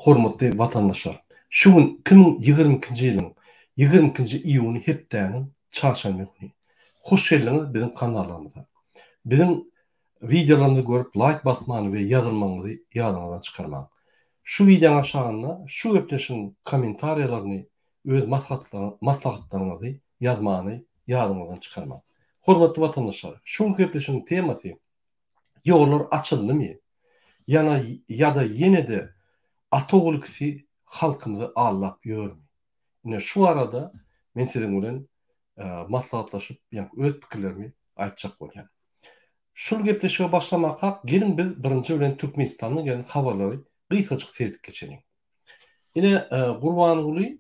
Hormatly watandaşlar! Şu gün 2022-nji ýylyň 22-nji iýuny hepdäniň çarşenbe güni. Hoş geldiňiz biziň kanalymyza. Biziň wideolarymyzy görüp laýk basmany we ýazylmagyňyzy ýadyňyzdan çykarmaň. Şu wideoň aşagynda şu gepleşigiň kommentariýalaryny öz maslahatlaryňyzy ýazmany ýadyňyzdan çykarmaň. Hormatly watandaşlar, şu günki gepleşigiň temasy Ýollar açyldymy? Ýana ýa-da ýene-de ata gülküsi halkymyzy aldap ýörmi? Ine şu barada men siziň bilen maslahatlaşyp, ýa öz pikirlerimi aýtjak bolýan. Şul gepleşige başlamakak geliň biz birinji bilen Türkmenistandan gelen habarlary gysgajyk seredip geçeliň. Ine Gurbanguly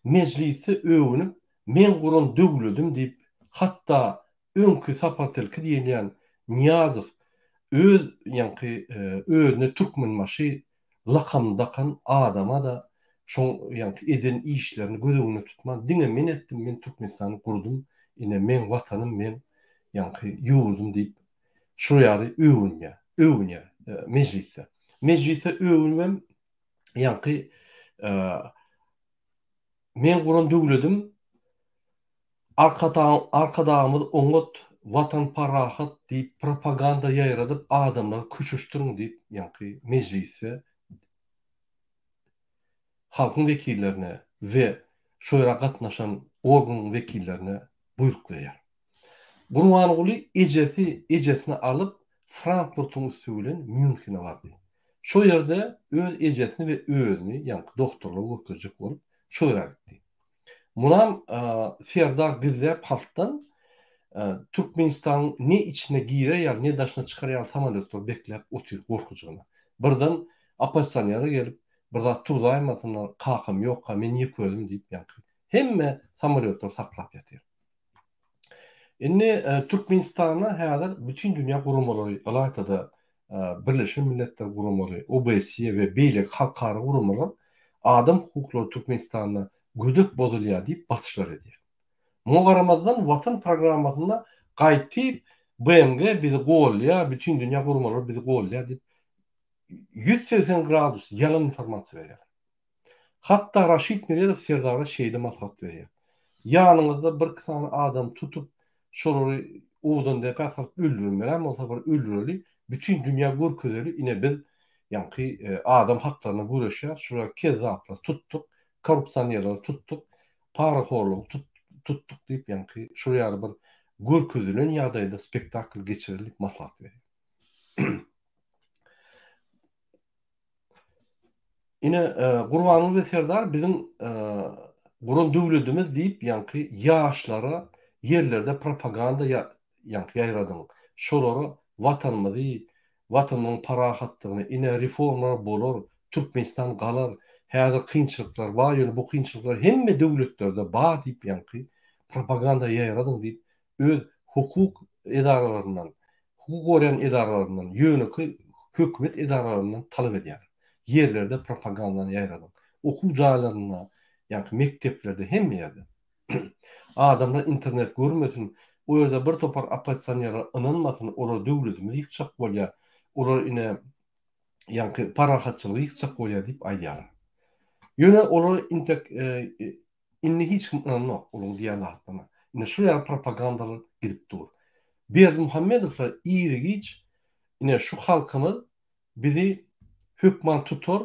mejlisde öwünip meň guran döwledim diýip hatda Öňki Sapar Tilki diýilýän Nyýazow öz ýaňky özüne Türkmenbaşy lakamyny dakan adama-da şoň ýaňky eden işlerini göz öňünde tutman diňe men etdim, men Türkmenistany gurdum, ine meň watanym, meň ýaňky ýurdum diýip şol ýaly öwünýär, öwünýär mejlisde. Mejlisde öwünibem ýaňky meň guran döwledim Arkadagymyz oňat watan parahat diýip propaganda ýaýradyp adamlary köşeşdiriň diýip ýaňky mejlisde halkyň wekillerine we şo ýere gatnaşan organyň wekillerine buýruk berýär. Gurbanguly ejesi ejesini alyp Frankfurtyň üsti bilen Mýunhene bardy. Şo ýerde öz ejesini we özüni ýaňky dogtorlara görkezjek bolup şo ýere gitdi. Munam Serdar gizläp halkdan Türkmenistanyň ne içine girer ýaly, ne daşyna çykar ýaly samolýotlar bekläp otyr gorkujygyna. Birden oppozisionerler gelip, bir zat turzaýmasynlar, kakam ýokka, men ýeke özüm diýip ýaňky hemme samolýotlary saklap ýatyr. Indi Türkmenistanda häzir bütin dünýä guramalary, ylaýta-da Birleşen Milletler Guramalary, OBSE we beýleki halkara guramalar adam hukuklary Türkmenistanda gödek bozulýar diýip basyşlar edýär. Muňa garamazdan Watan programmasynda gaýtyp BMG bizi golýar, bütin dünýä guramalary bizi golýar diýip 180 gradus ýalan informasiýa berýärler. Hatda Raşid Meredow Serdara şeýle maslahat berýär. Ýanyňyzda birki sany adam tutup, şolary Owdandepä salyp öldürmelem bolsa bir öldüreli, bütin dünýä görkezeli, ine biz ýaňky adam haklaryna göreşýäris, şular kezzaplary tutduk, korrupsionerleri tutduk, parahorlugy tutduk diýip ýaňky şol ýaly bir görkezilen ýagdaýda spektakl geçireli diýip maslahat berýär. Ine, Gurbanguly Serdar biziň guran döwledimiz diýip, ýaňky ýaşlara ýerlerde propaganda ýaňky ýaýradyň. Şolara Watanymyzy, Watanymyzyň parahatlygyny, ine, reformalar bolar, Türkmenistan galar, häzir kynçylyklar bar, ýöne bu kynçylyklar hemme döwletlerde bar diýip, ýaňky propaganda ýaýradyň diýip, öz hukuk edaralaryndan, hukuk goraýan edaralaryndan, ýönekeý hökümet edaralaryndan talap edýär. Ýerlerde propagandany ýaýradyň. Okuw jaýlarynda, ýaňky mekdeplerde, hemme ýerde. Adamlar internet görmesin, o ýerde bir topar oppozisionerlere ynanmasyn, olar döwletimizi ýykjak bolýar, olar ine ýaňky parahatçylygy ýykjak bolýar diýip aýdýarlar. Ýöne olar intek Indi hiç kim ynanok olaň diýýän zatlaryna. Indi şu ýaly propagandalar gidip dur. Berdimuhamedowlar iri-giç ine şu halkymyz bizi hökman tutar,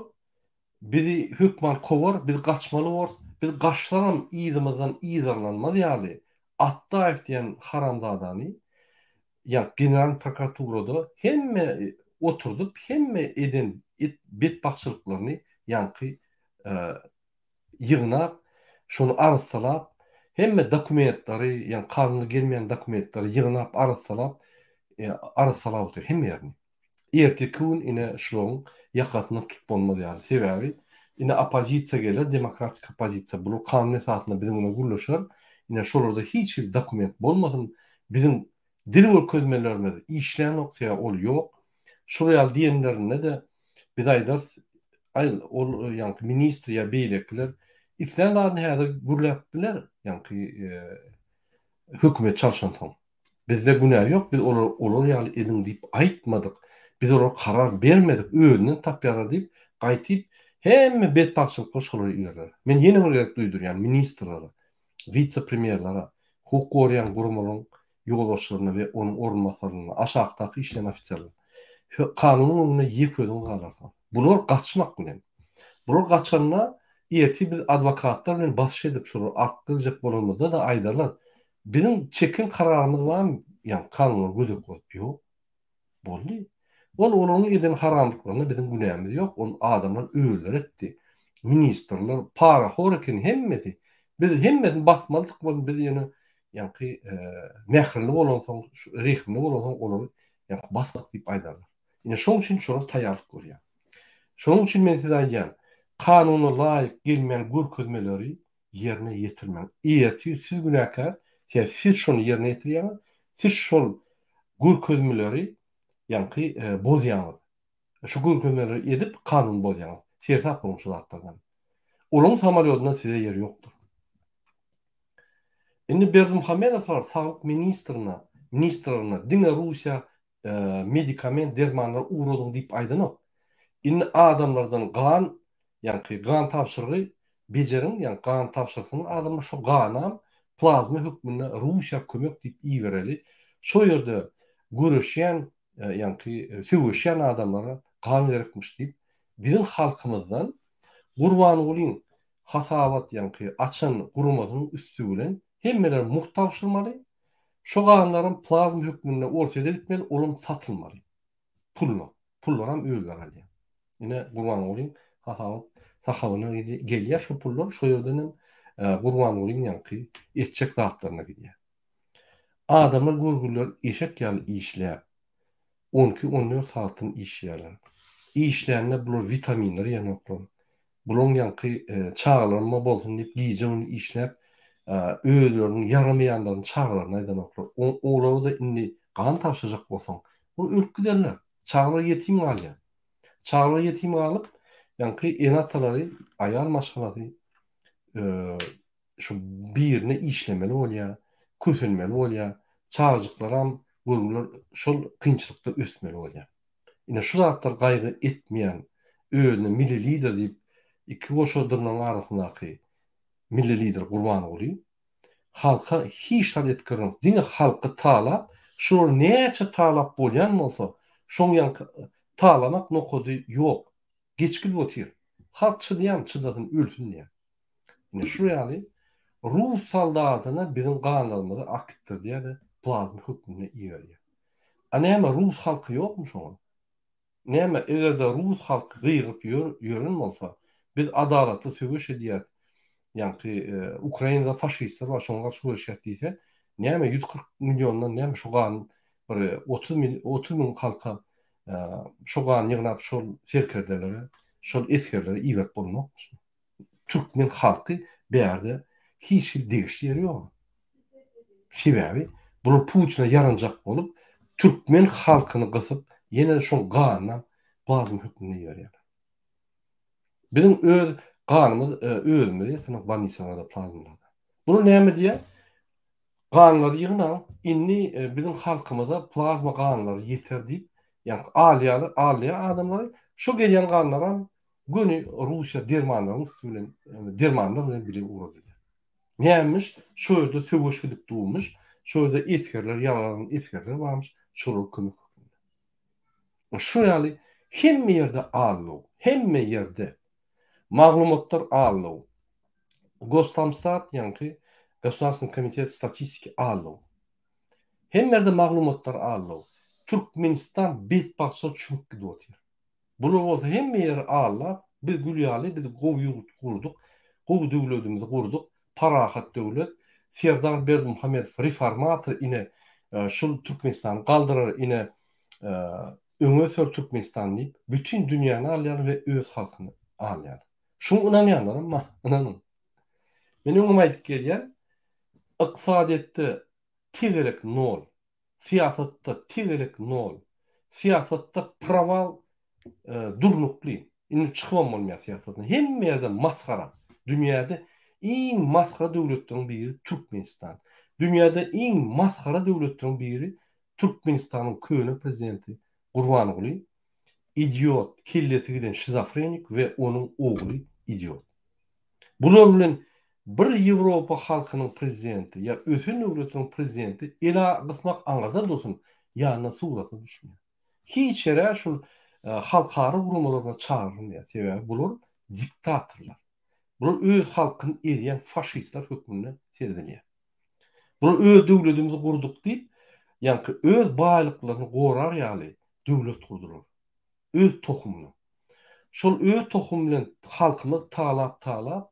bizi hökman kowar, biz gaçmaly borus, biz gaçsagam yzymyzdan yzarlanmaz ýaly Atdaýew diýen haramzadany ýa generalnyý prokuraturada hemme oturdyp hemme eden betbagtçylyklaryny ýaňky ýygnap, şony arassalap, hemme dokumentleri, ýagny kanuny gelmeýän dokumentleri ýygnap, arassalap, arassalap otyr hemme ýerini. Ertirki gün ine şularyň ýakasyndan tutup bolmaz ýaly. Sebäbi ine oppozisiýa geler, demokratik oppozisiýa, bular kanun esasynda biziň bilen gürleşer. Ine şolarda hiç hili dokument bolmasyn. Biziň dil görkezmelerimiz işlänok, sebäbi ol ýok. Şular ýaly diýenlerinde-de biz aýdarys, aý, ol ýaňky ministr ýa beýlekiler islän zadyny häzir gürläp biler, ýaňky hökümet çalşansoň. Bizde günä ýok, biz olara olar ýaly ediň diýip aýtmadyk. Biz olara karar bermedik, özünden tapýarlar diýip, gaýtyp Hemme betbagtçylyklar şolara iberler. Men ýene bir gezek duýdurýan ministrlere, wise-premýerlere, hukuk goraýan guramalaryň ýolbaşçylaryna we onuň orunbasarlaryna, aşakdaky işleýän ofiserlere, kanunyň öňünde ýeke özüňiz galarsyňyz. Bular gaçmak bilen. Bular gaçanda ertir biz adwokatlar bilen basyş edip şolary alyp geljek bolanymyzda-da aýdarlar, biziň çeken kararymyz barmy, ýagny kanunlara gödek bolup, ýok. Boldy. Ol olaryň eden haramlyklarynda biziň günämiz ýok, ol adamlar özleri etdi. Ministrler parahor eken hemmesi. Biz hemmesini basmalydyk welin biz ýöne ýaňky mähirli bolansoň, rehimli bolansoň olary ýaňky basdyk diýip aýdarlar. Ine şoň üçin şolar taýýarlyk görýär. Şonuň üçin men size aýdýan, kanuna laýyk gelmeýän görkezmeleri ýerine ýetirmäň. Ertir siz günäkär, sebäbi siz şony ýerine ýetirýäňiz, siz şol görkezmeleri ýaňky bozýaňyz. Şu görkezmeleri edip kanuny bozýaňyz. Seresap boluň şu zatlardan. Olaryň samolýodynda size ýer ýokdur. Indi Berdimuhamedowlar saglyk ministrine, ministrlerine diňe Russiýa medikament, dermanlar ugradyň diýip aýdanok. Indi adamlardan gan, ýaňky gan tabşyrygy bejeriň, ýagny gan tabşyrsyn adamlar, şo ganam plazma hökmünde Russiýa kömek diýip ibereli. Şo ýerde göreşýän, ýaňky söweşýän adamlara gan gerekmiş diýip, biziň halkymyzdan Gurbangulyň hasabat, ýaňky açan guramasynyň üsti bilen hemmeler mugt tabşyrmaly. Şo ganlaram plazma hökmünde Orsýede gitmeli, olam satylmaly. Puluna. Pullaram özleri alýar. Ine Gurbangulyň hasabat sahabyna gelýär şo pullar, şo ýerdenem Gurbangulyň ýaňky etjek zatlaryna gidýär. Adamlar görgüliler eşek ýaly işläp, on iki, on dört sagatdan işleýärler. Işlände bular witaminler iýenoklar. Bularyň ýaňky çagalaryma bolsun diýip gije-gündiz işläp, özleriniň ýaramaýanlaryny çagalaryna aýdanoklar. Olara-da indi gan tabşyrjak bolsaň, ol ölüp giderler. Çagalar ýetim galýar. Çagalar ýetim galyp, ýaňky ene-atalary, aýal maşgalasy şu birine işlemeli bolýar, kösenmeli bolýar. Çagajyklaram görgüler şol kynçylykda ösmeli bolýar. Ine şu zatlar gaýgy etmeýän, özüne milli lider diýip iki goşa dyrnagyň arasyndaky milli lider Gurbanguly halka hiç zat etgirenok, diňe halky talap, şulary näçe talap bolýan bolsa, şoň ýaňky talamak nokady ýok, geçgidip otyr. Halk çydaýan çydasyn ölsün diýýär. Ine şu ýaly rus soldatyna biziň ganlarymyzy akitdirdýär-de plazma hökmünde iberýär. A näme rus halky ýokmy şoňa? Näme eger-de rus halky gygyryp ýören bolsa, biz adalatly söweş edýäs, ýaňky Ukrainada faşistler bar şoňa garşy göreşýäs diýse, näme 140 milliondan näme şu gan bir 30 30 müň halka şo gany ýygnap şol serkerdelere, şol esgerlere iberip bolmakmy? Türkmen halky bärde hiç hili degişli ýeri ýok. Sebäbi bular Putine ýaranjak bolup türkmen halkyny gysyp ýene şoň ganyna plazma hökmünde iberýärler. Biziň öz ganymyz özümiz ýetenok bolnisalarda plazmalarda. Bular näme diýýär? Ganlary ýygnaň, indi biziň halkymyza plazma ganlary ýeter diýip, ýagny alýarlar, alýar adamlary, şo gelýän ganlaram göni Russiýa dermanlaryň üsti bilen, dermanlar bilen bile ugradylýar. Nämiş, şo ýerde söweş gidip durmuş, şo ýerde esgerler, ýaralanan esgerler barmyş, şolara kömek hökmünde. Şu ýaly hemme ýerde aldaw, hemme ýerde maglumatlar aldaw. Gostamstat, ýaňky Gosudarstweniý komitet statistiki aldaw. Hemme ýerde maglumatlar aldaw. Türkmenistan betbagtçylyga çümüp gidip otyr. Bular bolsa hemme ýeri aldap, biz gül ýaly, biz gowy ýurt gurduk, gowy döwledimizi gurduk, parahat döwlet, Serdar Berdimuhamedow reformator ine şul Türkmenistany galdyrar ine öňe öser Türkmenistan diýip bütin dünýäni alýar we öz halkyny alýar. Şuňa ynanýanlaram bar, ynanyň. Men öňem aýdyp gelýän, ykdysadyýetde tegelek nol, Syýasatda tegelek nol. Syýasatda prowal durnukly. Indi çykybam bolmaýar syýasatdan. Hemme ýerde masgara. Dünýäde iň masgara döwletleriň biri Türkmenistan. Dünýäde iň masgara döwletleriň biri Türkmenistanyň köne prezidenti Gurbanguly. idiot, kellesi giden şizofrenik we onuň ogly idiot. Bular bilen bir Ýewropa halkynyň prezidenti ýa ösen döwletiniň prezidenti el gysmak aňyrda dursun, ýanyna surata düşmeýär. Hiç ýere şul halkara guramalaryna çagyrylmaýar. Sebäbi bular diktatorlar. Bular öz halkyny ezýän faşistler hökmünde seredilýär. Bular öz döwledimizi gurduk diýip, ýaňky öz baýlyklaryny gorar ýaly döwlet gurdular. Öz tohumyny. Şol öz tohumy bilen halkymyz talap-talap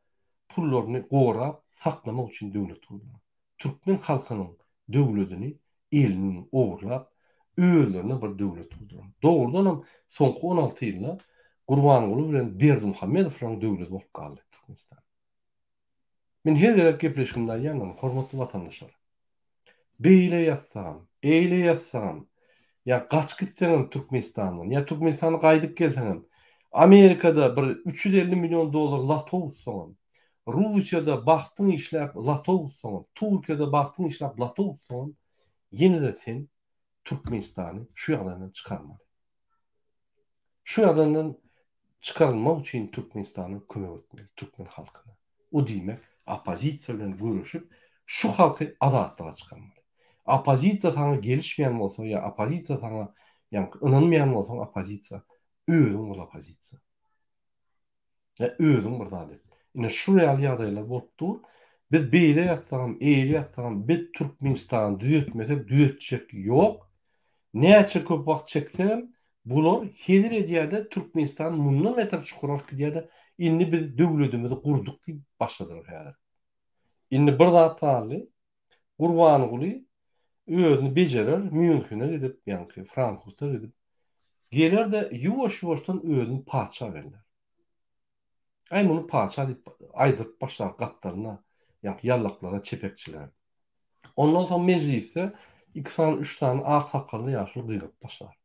pullaryny gorap saklamak üçin döwlet gurdular. Türkmen halkynyň döwledini elinden ogurlap, özlerine bir döwlet gurdular. Dogrudanam soňky 16 ýylda Gurbanguly bilen Berdimuhamedowlaryň döwleti bolup galdy Türkmenistan. Men her gezek gepleşigimde aýdýan, hormatly watandaşlar. Beýle ýatsagam, eýle ýatsagam, ýa gaçyp gitseňem Türkmenistandan, ýa Türkmenistana gaýdyp gelseňem, Amerikada bir 350 million dollar loto utsaňam, Russiýada bagtyň işläp loto utsaňam, Türkiýede bagtyň işläp loto utsaňam, ýene-de sen Türkmenistany şu ýagdaýdan çykarmaly. Şu ýagdaýdan çykarylmak üçin Türkmenistana kömek etmeli, türkmen halkyna. O diýmek, oppozisiýa bilen göreşip, şu halky azatlyga çykarmaly. Oppozisiýa saňa gelişmeýän bolsa ýa oppozisiýa saňa ýaňky ynanmaýan bolsaň oppozisiýa, özüň bol oppozisiýa. Ýa özüň bir zat et. Ine şu ýaly ýagdaýlar bolup dur. Biz beýle ýatsagam, eýle ýatsagam biz Türkmenistany düzetmesek düzetjek ýok. Näçe köp wagt çeksegem bular hezil edýärde Türkmenistany mundan beter çukura alyp gidýärde indi biz döwledimizi gurduk diýip başladylar häzir. Indi bir zat galdy. Gurbanguly özüni bejerer Mýunhene gidip ýaňky Frankfurta gidip geler-de ýuwaş-ýuwaşdan özüni patyşa bellär. Aý muny patyşa diýip aýdyryp başlar gapdalyna ýaňky ýallaklara çepekçilere. Ondan soň mejlisde iki sany üç sany ak sakgally ýaşuly gygyryp başlar.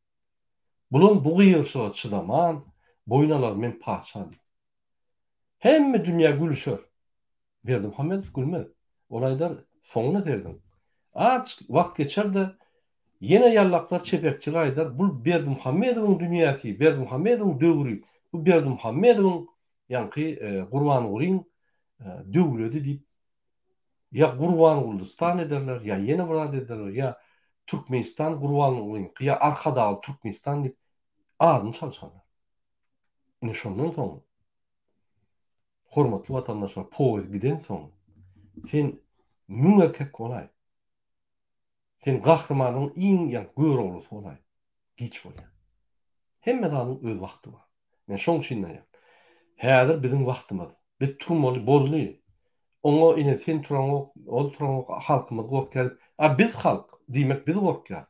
Bulam bu gygyryşyga çydaman boýun alar men patyşa diýip. Hemme dünýä gülüşer. Berdimuhamedow gülmez. Ol aýdar, soňuna serediň. Azajyk wagt geçer-de, ýene ýallaklar çepekçiler aýdar, bul Berdimuhamedowyň dünýäsi, Berdimuhamedowyň döwri, bu Berdimuhamedowyň, ýaňky Gurbangulyň döwledi diýip, ýa Gurbanguldystan ederler, ýa ýene bir zat ederler, ýa Türkmenistan Gurbangulyňky, ýa Arkadagly Türkmenistan diýip adyny çalşarlar. Ine şondan soň Hormatly watandaşlar poýez gidensoň sen müň erkek bolaý. Sen gahrymanyň iň ýa Göroglusy bolaý. Giç bolýar. Hemme zadyň öz wagty bar. Men şoň üçin aýdýan. Häzir biziň wagtymyz. Biz turmaly boldy. Oňa ine sen turaňok, ol turaňok, halkymyz gorkýar diýip. A biz halk, diýmek biz gorkýas.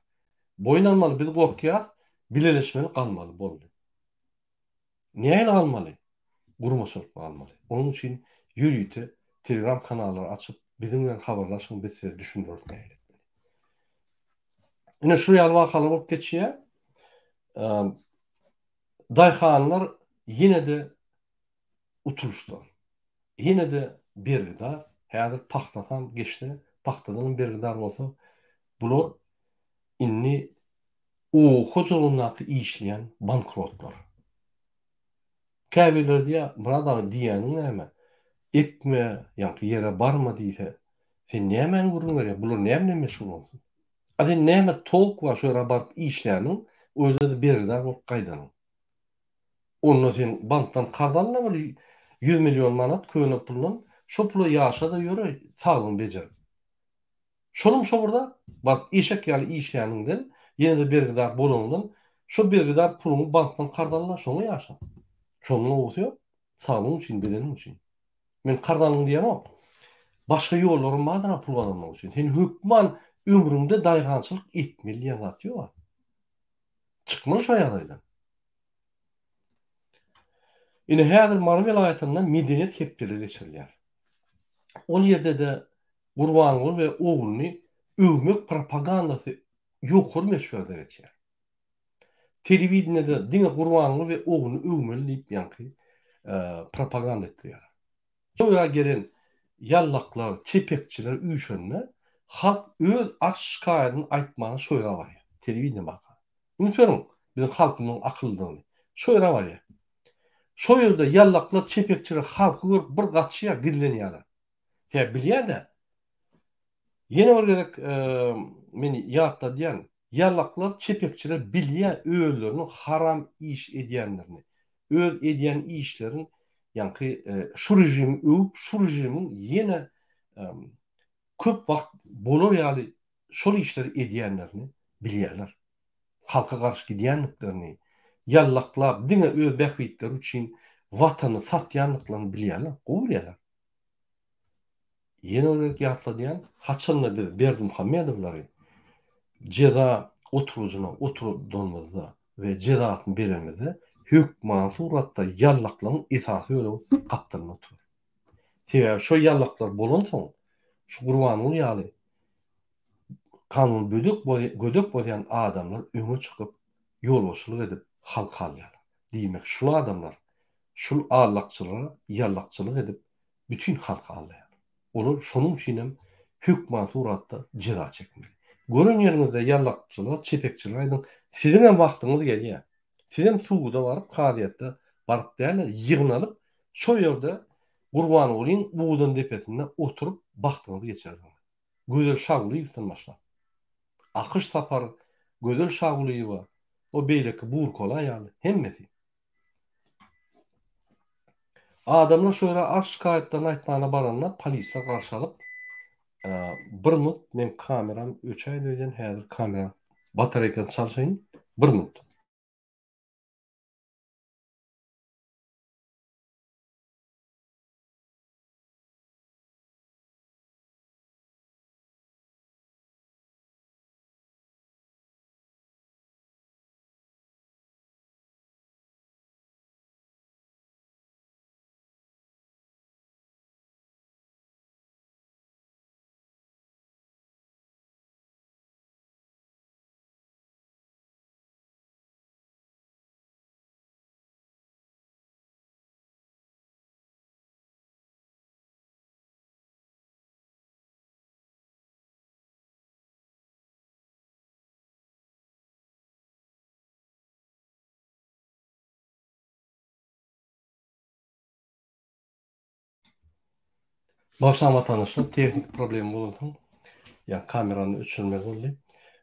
Boýun almaly biz gorkýas, bileleşmeli galmaly boldy. Nähili galmaly? Gurmaçylykly galmaly. Onuň üçin ýörite Telegram kanallary açyp, biziň bilen habarlaşyň, biz size düşündireris nähili etmeli. Ine şu ýaly wakalar bolup geçýär. Daýhanlar ýene-de utulyşda. Ýene-de bergidar. Häzir pagtasam geçse, pagtadanam bergidar bolsa, bular indi Oba hojalygyndaky işleýän bankrotlar. Käbirleri diýýär, Myrat aga diýýäniň näme? Ekme, ýaňky ýere barma diýse, sen nämäni gürrüň berýäň, bular näme bilen meşgul bolsun? A sen näme tolk bar şo ýere baryp işläniň, o ýerde-de bergidar bolup gaýdanyň. Onda sen bankdan karz al-da bir 100 million manat köne puldan, şo pula ýaşa-da ýöre, saglygyňy bejerip. Şolam şo bir zat, baryp eşek ýaly işläniňden, ýene-de bergidar bolanyňdan, şo bergidar puluňy bankdan karz al-da, şoňa ýaşa. Şondan gowusy ýok. Saglygyň üçin, bedeniň üçin. Men karz alyň diýemok. Başga ýollaram bardyr-a pul gazanmak üçin. Sen hökman ömrüňde daýhançylyk etmeli diýen zat ýok-a. Çykmaly şo ýagdaýdan. Ine häzir Mary welaýatynda medeniýet hepdeligi geçirilýär. Ol ýerde-de Gurbanguly we ogluny öwmek propagandasy ýokary möçberde geçýär. Telewideniýede diňe Gurbanguly we ogluny öwmeli diýip ýaňky propaganda etdirýärler. Toýa gelen ýallaklar, çepekçiler üýşende halk öz arz-şikaýadyny aýtmana şoýra barýar. Telewideniýe barka. Üns beriň, biziň halkymyzyň akyllydygyny. Şo ýere barýar. Şo ýerde ýallaklar, çepekçiler halky görüp bir gaçýar, gizlenýärler. Sebäbi bilýär-dä. Ýene bir gezek men ýatladýan, ýallaklar, çepekçiler bilýär özleriniň haram iş edýänlerini. Öz edýän işlerin ýaňky şu režimi öwüp, şu režimiň ýene köp wagt bolar ýaly şol işleri edýänlerini bilýärler. Halka garşy gidýändiklerini, ýallaklap diňe öz bähbitleri üçin watany satýandyklaryny bilýärler, gowy bilýärler. Ýene bir gezek ýatladýan, haçanda biz Berdimuhamedowlary jeza oturgyjyna oturdanymyzda we jezasyny berenimizde hökmany suratda ýallaklaryň esasy bölegi gapdalynda oturar. Sebäbi şo ýallaklar bolansoň, şu Gurbanguly ýaly kanuny bödek gödek bozýan adamlar öňe çykyp, ýolbaşçylyk edip halky alýarlar. Diýmek, şul adamlar şul allakçylara ýallakçylyk edip bütin halky aldaýarlar. Olar şonuň üçinem hökman suratda jeza çekmeli. Gören ýeriňizde ýallakçylyga, çepekçilige aýdyň, siziňem wagtyňyz gelýär. Sizem suda baryp, kazyýetde baryp däl-de, ýygnalyp, şo ýerde Gurbangulyň uwudan depesinde oturyp bagtyňyzy geçirersiňiz. Gözel Şagulyýewden başlap. Akyş Sapar, Gözel Şagulyýewa, o beýleki burkaly aýal, hemmesi. Adamlar şo ýere arz şikaýatlaryny aýtmana baranda polisler garşy alyp, Bir minut meň kameram öçäýdi öýdýän häzir kameram batareýkasyny çalşaýyn bir minut. Bagyşlaň watandaşlar, tehniki problema bolansoň, ýa kamerany öçürmeli boldy.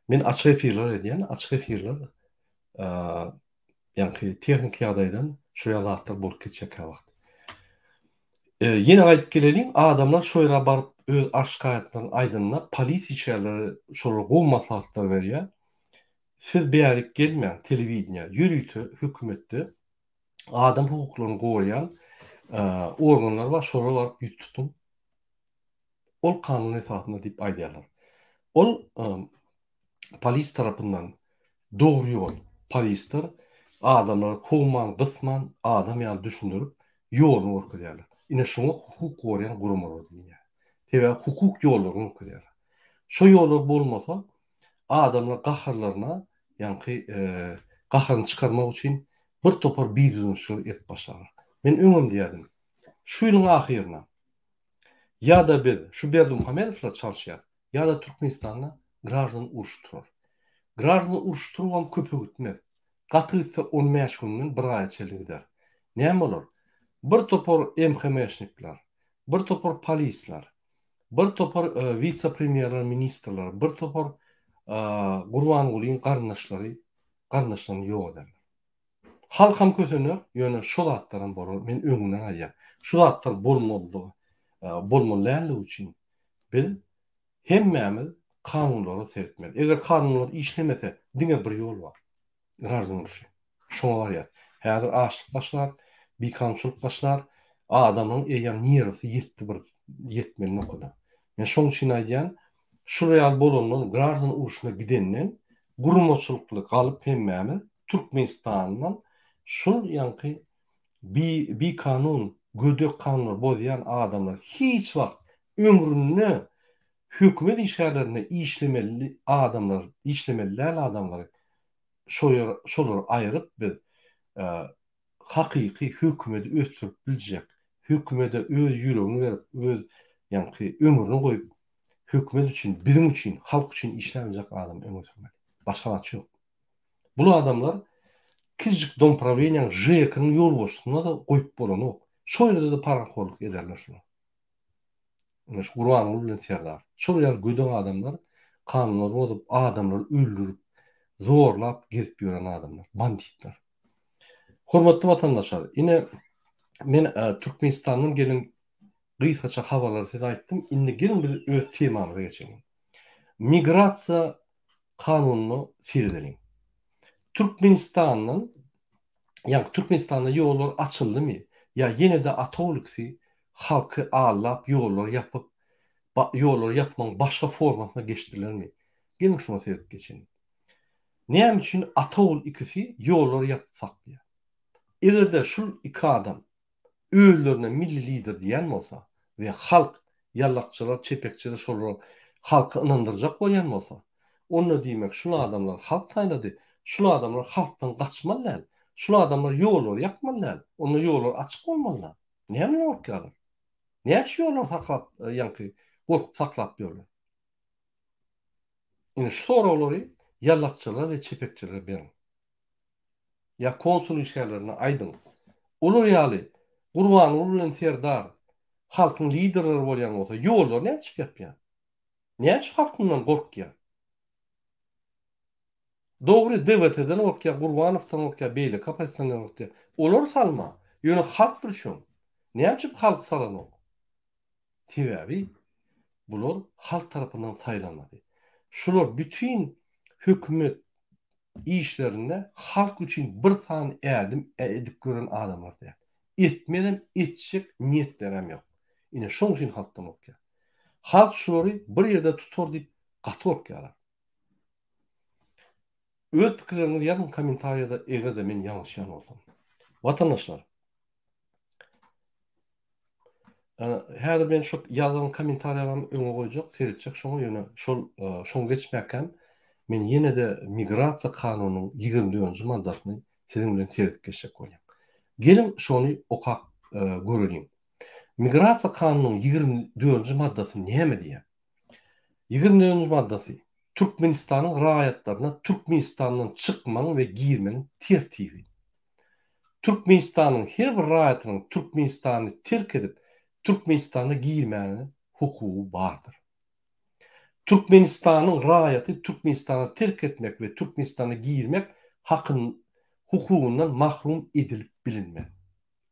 Men açyk efirler edýän, açyk efirler ýaňky tehniki ýagdaýdan şu ýaly zatlar bolup geçýär käwagt. Ýene gaýdyp geleliň, adamlar şo ýere baryp öz arz-şikaýatlaryny aýdanda, polis işgärleri şolara gowy maslahatlar berýär. Siz bärik gelmäň, telewideniýä, ýörite hökümetde adam hukuklaryny goraýan organlar bar, şolara baryp ýüz tutuň. Ol kanun esasynda diýip aýdýarlar. Ol polis tarapyndan dogry ýol. Polisler adamlary kowman, gysman, adam ýaly düşündirip, ýoluny görkezýärler. Ine şoňa hukuk goraýan guramalar diýilýär. Sebäbi hukuk ýollaryny görkezýärler. Şo ýollar bolmasa, adamlar gaharlaryna, ýaňky gaharyny çykarmak üçin bir topar bidüzgünçilikler edip başlarlar. Men öňem diýerdim. Şu ýylyň ahyryna ýa-da biz şu Berdimuhamedowlary çalyşýas, ýa-da Türkmenistanda graždan urşy turar. Graždan urşy turubam köpe gitmez. Gaty gitse on bäş günden bir aýa çenli gider. Näme bolar? Bir topar MHM-şnikler, bir topar polisler, bir topar wise-premýerler, ministrler, bir topar Gurbangulyň garyndaşlary garyndaşlaryny ýok ederler. Halkam kösener, ýöne şo zatlaram bolar, men öňünden aýdýan. Şu zatlar bolmazlygy, bolmaly dälligi üçin biz hemmämiz kanunlara seretmeli. Eger kanunlar işlemese, diňe bir ýol bar. Graždan urşy. Şoňa barýas. Häzir açlyk başlar, bikanunçylyk başlar. Adamyň eýýäm nerwsi ýetdi bir ýetmeli nokada. Men şoň üçin aýdýan, şul ýaly bolandan, graždan urşuna gidenden guramaçylykly galyp hemmämiz Türkmenistandan şul ýaňky bi bikanun gödek kanunlary bozýan adamlar hiç wagt ömründe hökümet işgärlerinde işlemeli adamlar işlemeli däl adamlary şo ýer şolary aýryp biz hakyky hökümeti ösdürip biljek hökümede öz ýüregini berip öz ýaňky ömrüni goýup hökümet üçin biziň üçin halk üçin işläp biljek adamy öňe sürmeli başga zat ýok. Bul adamlar. Kiçijik domprawleniýaň ŽEK-niň ýolbaşçysyna-da goýup bolanok. Şo ýerde-de parahorluk ederler şular. Ine şu Gurbanguly bilen Serdar. Şol ýaly gödek adamlar kanunlary bozup, adamlary öldürip, zorlap gezip ýören adamlar, banditler. Hormatly watandaşlar, ine men Türkmenistandan gelen gysgaça habarlary size aýtdym. Indi geliň biz öz temamyza geçeliň. Migrasiýa kanunyna seredeliň. Türkmenistandan, ýagny Türkmenistanda ýollar açyldymy ýa ýene-de atawliksi halky aldap ýollary ýapyp, ýollary ýapmagyň başga formasyna geçdilermi? Geliň şuňa seredip geçeliň. Näme üçin Atawul ikisi ýollary ýapyp saklaýar? Eger-de şul iki adam özlerine milli lider diýýän bolsa we halk, ýallakçylar, çepekçiler şolara halky ynandyrjak bolýan bolsa, onda diýmek şul adamlar halk saýlady, şul adamlar halkdan gaçmaly däl, şul adamlar ýollary ýapmaly däl, onda ýollar açyk bolmaly-da. Nämeden gorkýarlar? Näme üçin ýollary saklap, ýaňky gorkup saklap ýörler? Ine şu soraglary ýallakçylara we çepekçilere beriň. Ýa konsul işgärlerine aýdyň. Olar ýaly Gurbanguly bilen Serdar halkyň liderleri bolýan bolsa ýollary näme üçin ýapýar? Näme üçin halkyndan gorkýar? Dogry DWT-den gorkýar, Gurbanowdan gorkýar, beýleki oppozisionerden gorkýar. Olary salma. Ýöne halk bir üçin. Näme üçin halky salanok? Sebäbi bular halk tarapyndan saýlanmady. Şular bütin hökümet işlerinde halk üçin bir sany ädim edip gören adamlar däl. Etmezem etjek niýetlerem ýok. Ine şoň üçin halkdan gorkýar. Halk şulary bir ýerde tutar diýip gaty gorkýarlar. Öz pikirleriňizi ýazyň kommentariýada eger-de men ýalňyşýan bolsam. Watandaşlar. Häzir men şu ýazan kommentariýalarymy öňe goýjak, seretjek şoňa ýöne şol şoňa geçmäkäm men ýene-de migrasiýa kanunynyň 24-nji maddasyny siziň bilen seredip geçjek bolýan. Geliň şony okap göreliň. Migrasiýa kanunynyň 24-nji maddasy näme diýýär? 24-nji maddasy Türkmenistanyň raýatlaryna Türkmenistandan çykmagyň we girmegiň tertibi. Türkmenistanyň her bir raýatynyň Türkmenistany terk edip, Türkmenistana girmäge hukugy bardyr. Türkmenistanyň raýaty Türkmenistany terk etmek we Türkmenistana girmek hakyn hukugyndan mahrum edilip bilinmez.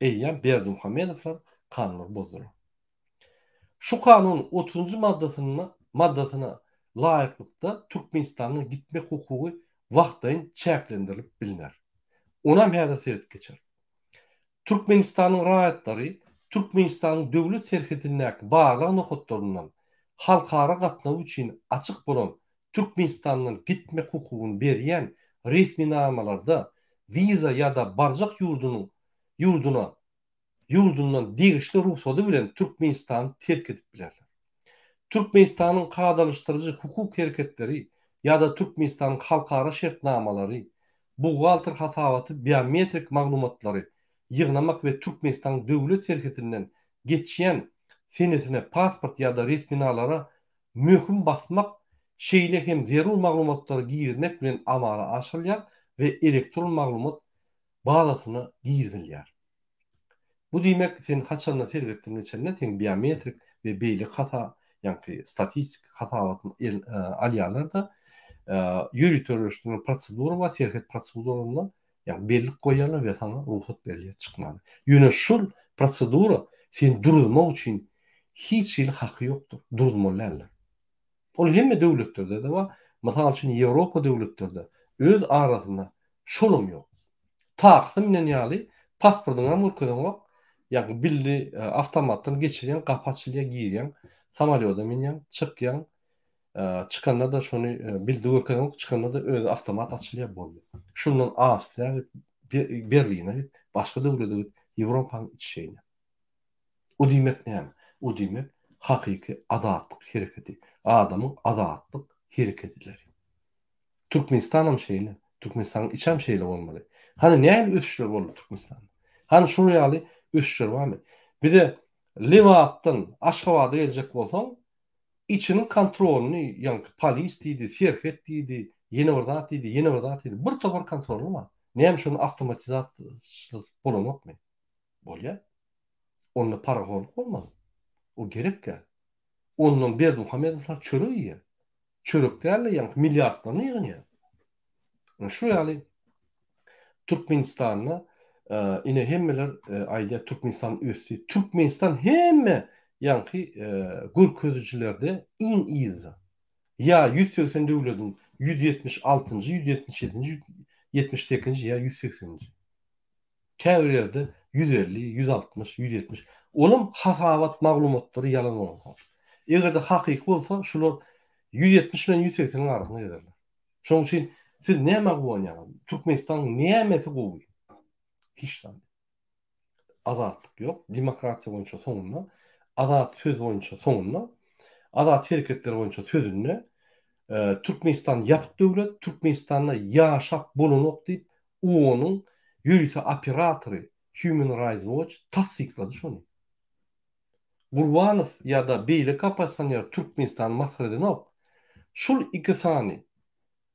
Eýýäm Berdimuhamedowlar kanunlary bozdular. Şu Kanunyň otuzynjy maddasynda maddasyna laýyklykda Türkmenistandan gitmek hukugy wagtlaýyn çäklendirilip bilner. Onam häzir seredip geçeris. Türkmenistanyň raýatlary Türkmenistanyň döwlet serhedindäki barlag nokatlaryndan halkara gatnawy üçin açyk bolan Türkmenistandan gitmek hukugyny berýän resminamalarda wiza ýa-da barjak ýurdunyň ýurduna ýurdundan degişli rugsady bilen Türkmenistany terk edip bilerler. Türkmenistanyň kadalaşdyryjy hukuk hereketleri ýa-da Türkmenistanyň halkara şertnamalary, buhgalter hasabaty biometrik maglumatlary ýygnamak we Türkmenistanyň döwlet serhetinden geçýän senesine pasport ýa-da resminalara möhüm basmak, şeýle hem zerur maglumatlary girizmek bilen amala aşyrylýar we elektron maglumat bazasyna girizilýär. Bu diýmek, sen haçanda serhetden geçende seň biometrik we beýleki hasa, ýaňky statistik hasabatyny el alýarlar-da, ýöriteleşdirilen prosedura bar, serhet prosedurasynda ýagny bellik goýýarlar we saňa rugsat berilýär çykmaga. Ýöne şol prosedura seni duruzmak üçin hiç hili haky ýokdur, duruzmaly däldir. Ol hemme döwletlerde-de bar. Mysal üçin, Ýewropa döwletlerde öz arasynda şolam ýok. Taksä münen ýaly pasportyňam görkezeňok. Ýagny billi awtomatdan geçirýäň, gapy açylýar, girýäň, samolýoda münýäň, çykýaň. Çykanda-da şony bildi görkezeňok, çykanda-da özi awtomat açylýar, boldy. Şundan Awstriýa git, Berline git, başga döwlete git, Ýewropanyň içi şeýle. O diýmek näme? O diýmek hakyky azatlyk hereketi, adamyň azatlyk hereketileri. Türkmenistanam şeýle, Türkmenistanyň içem şeýle bolmaly. Hany nähili ösüşler boldy Türkmenistanda? Hany şular ýaly ösüşler barmy? Bize Lebapdan Aşgabada geljek bolsaň, içiniň kontrolyny, ýaňky polis diýdi, serhet diýdi, ýene bir zat diýdi, ýene bir zat diýdi, bir topar kontroly bar. Näme şony awtomatizasiýasyz bolanokmy? Bolýar. Onda parahorluk bolmaly. O gerek däl. Ondan Berdimuhamedowlar çörek iýýär. Çörek däl-de, ýaňky milliardlaryny ýygnýar. Şu ýaly Türkmenistanda ine hemmeler aýdýar Türkmenistan ösdi. Türkmenistan hemme ýaňky görkezijilerde iň yzda. Ýa 180 döwlediň 176-njy, 177-nji, 178-nji ýa 180-nji. Käbir ýerde 150, 160, 170. Olam hasabat maglumatlary ýalan bolansoň. Eger-de hakyky bolsa şular 170 bilen 180-iň arasynda gezerler. Şonuň üçin siz nämä guwanýaňyz? Türkmenistanyň nämesi gowy? Hiç zat. Azatlyk ýok. Demokratiýa boýunça soňunda, azat söz boýunça soňunda, azat hereketler boýunça sözünde Türkmenistan ýapyk döwlet, Türkmenistanda ýaşap bolanok diýip, OON-yň ýörite operatory Human Rights Watch tassyklady şony. Gurbanow ýa-da beýleki oppozisioner Türkmenistany masgara edenok. Şul iki sany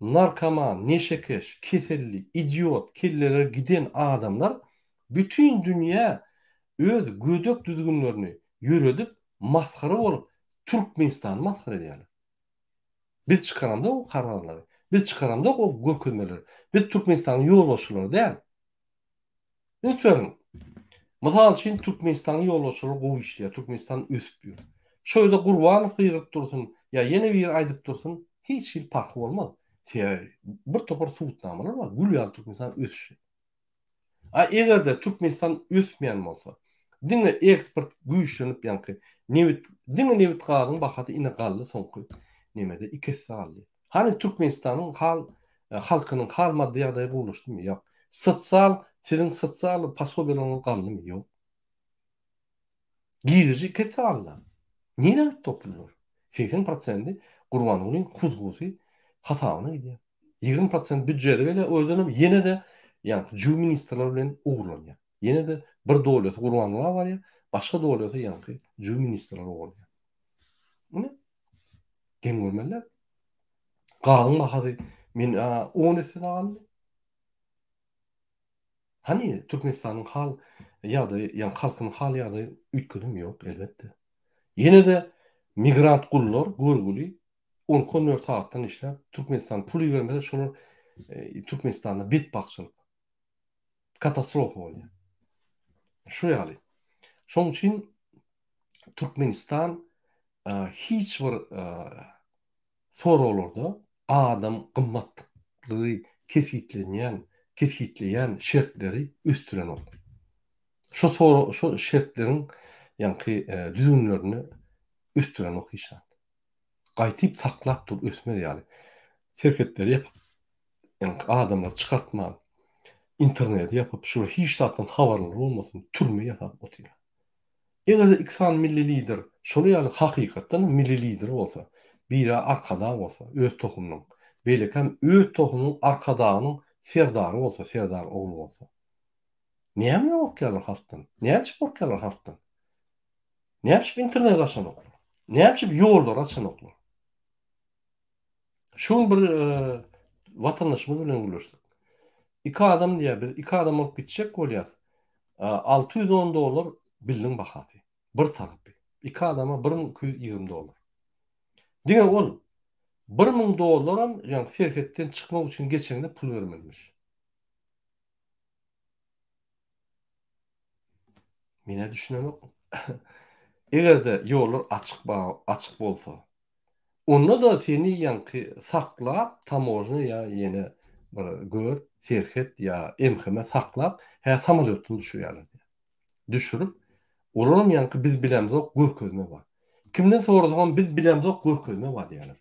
narkoman, neşekeş, keselli, idiot, kelleleri giden adamlar bütin dünýä öz gödek düzgünlerini ýöredip masgara bolup Türkmenistany masgara edýärler. Biz çykaramzok o kararlary. Biz çykaramzok o görkezmeleri. Biz Türkmenistanyň ýolbaşçylary däl. Üns beriň. Mysal üçin, Türkmenistanyň ýolbaşçylary gowy işleýär, Türkmenistan ösüp ýör. Şo ýerde Gurbanow gygyryp dursun, ýa ýene biri aýdyp dursun, hiç hili parhy bolmaz. Sebäbi bir topar subutnamalar bar, gül ýaly Türkmenistan ösüşi. A eger-de Türkmenistan ösmeýän bolsa, diňe eksport güýçlenip ýaňky nebit, diňe nebit-gazyň bahasy ine galdy soňky nemede iki esse galdy. Hany Türkmenistanyň hal halkynyň hal maddy ýagdaýy gowulaşdymy? Ýok. Sosial siziň sosial posobiýalaryňyz galdymy? Ýok. Girdeji iki esse galdy. Nirä gitdi o pullar? 80 prosendi Gurbangulyň huzgusy hasabyna gidýär. 20 prosent býudjete gelýär, özünem ýene-de ýaňky jüw ministrler bilen ogurlanýar. Ýene-de bir dolýasy Gurbangula barýar, başga dolýasy ýaňky jüw ministrler ogurlaýar. Ine. Geň görmeliler. Gazyň bahasy men 10 esse galdy. Hany Türkmenistanyň hal ýagdaýy, ýagny halkynyň hal ýagdaýy üýtgedimi? Ýok, elbetde. Ýene-de migrant gullar görgüli 12-14 sagatdan işläp, Türkmenistan pul ibermese şolar e, Türkmenistanda betbagtçylyk. Katastrofa bolýar. Şu ýaly. Şonuň üçin Türkmenistan hiç bir soraglarda adam gymmatlygy kesgitlenýän, kesgitleýän şertleri ösdürenok. Şo sorag, şo şertleriň ýaňky düzgünlerini ösdürenok hiç zat. Gaýtyp saklap dur ösmez ýaly. Serhetleri ýapyp, ýaňky adamlary çykartman, interneti ýapyp, şular hiç zatdan habarlary bolmasyn, türme ýasap otyrlar. Eger-de iki sany milli lider şolar ýaly hakykatdan hem milli lider bolsa, biri arkadag bolsa, öz tohumynyň, beýlekem öz tohumynyň arkadagynyň serdary bolsa, serdar ogly bolsa. Nämeden gorkýarlar halkdan? Näme üçin gorkýarlar halkdan? Näme üçin internet açanoklar? Näme üçin ýollary açanoklar? Şu gün bir watandaşymyz bilen gürleşdik. Iki adam diýýär, biz iki adam bolup gitjek bolýas. 610 dollar bildiň bahasy. Bir tarapy. Iki adama 1220 dollar. Diňe ol 1000 dollaram, ýagny serhetden çykmak üçin geçeňde pul bermelimiş. Menä düşünemok. Eger-de ýollar açyk açyk bolsa, onda-da seni ýaňky saklap, tamožna ýa ýene bir gör, serhet ýa MHM saklap, hä samolýotdan düşürýärler diýýär. Düşürip, olaram ýaňky biz bilemzok görkezme bar. Kimden sorasaňam biz bilemzok görkezme bar diýýärler.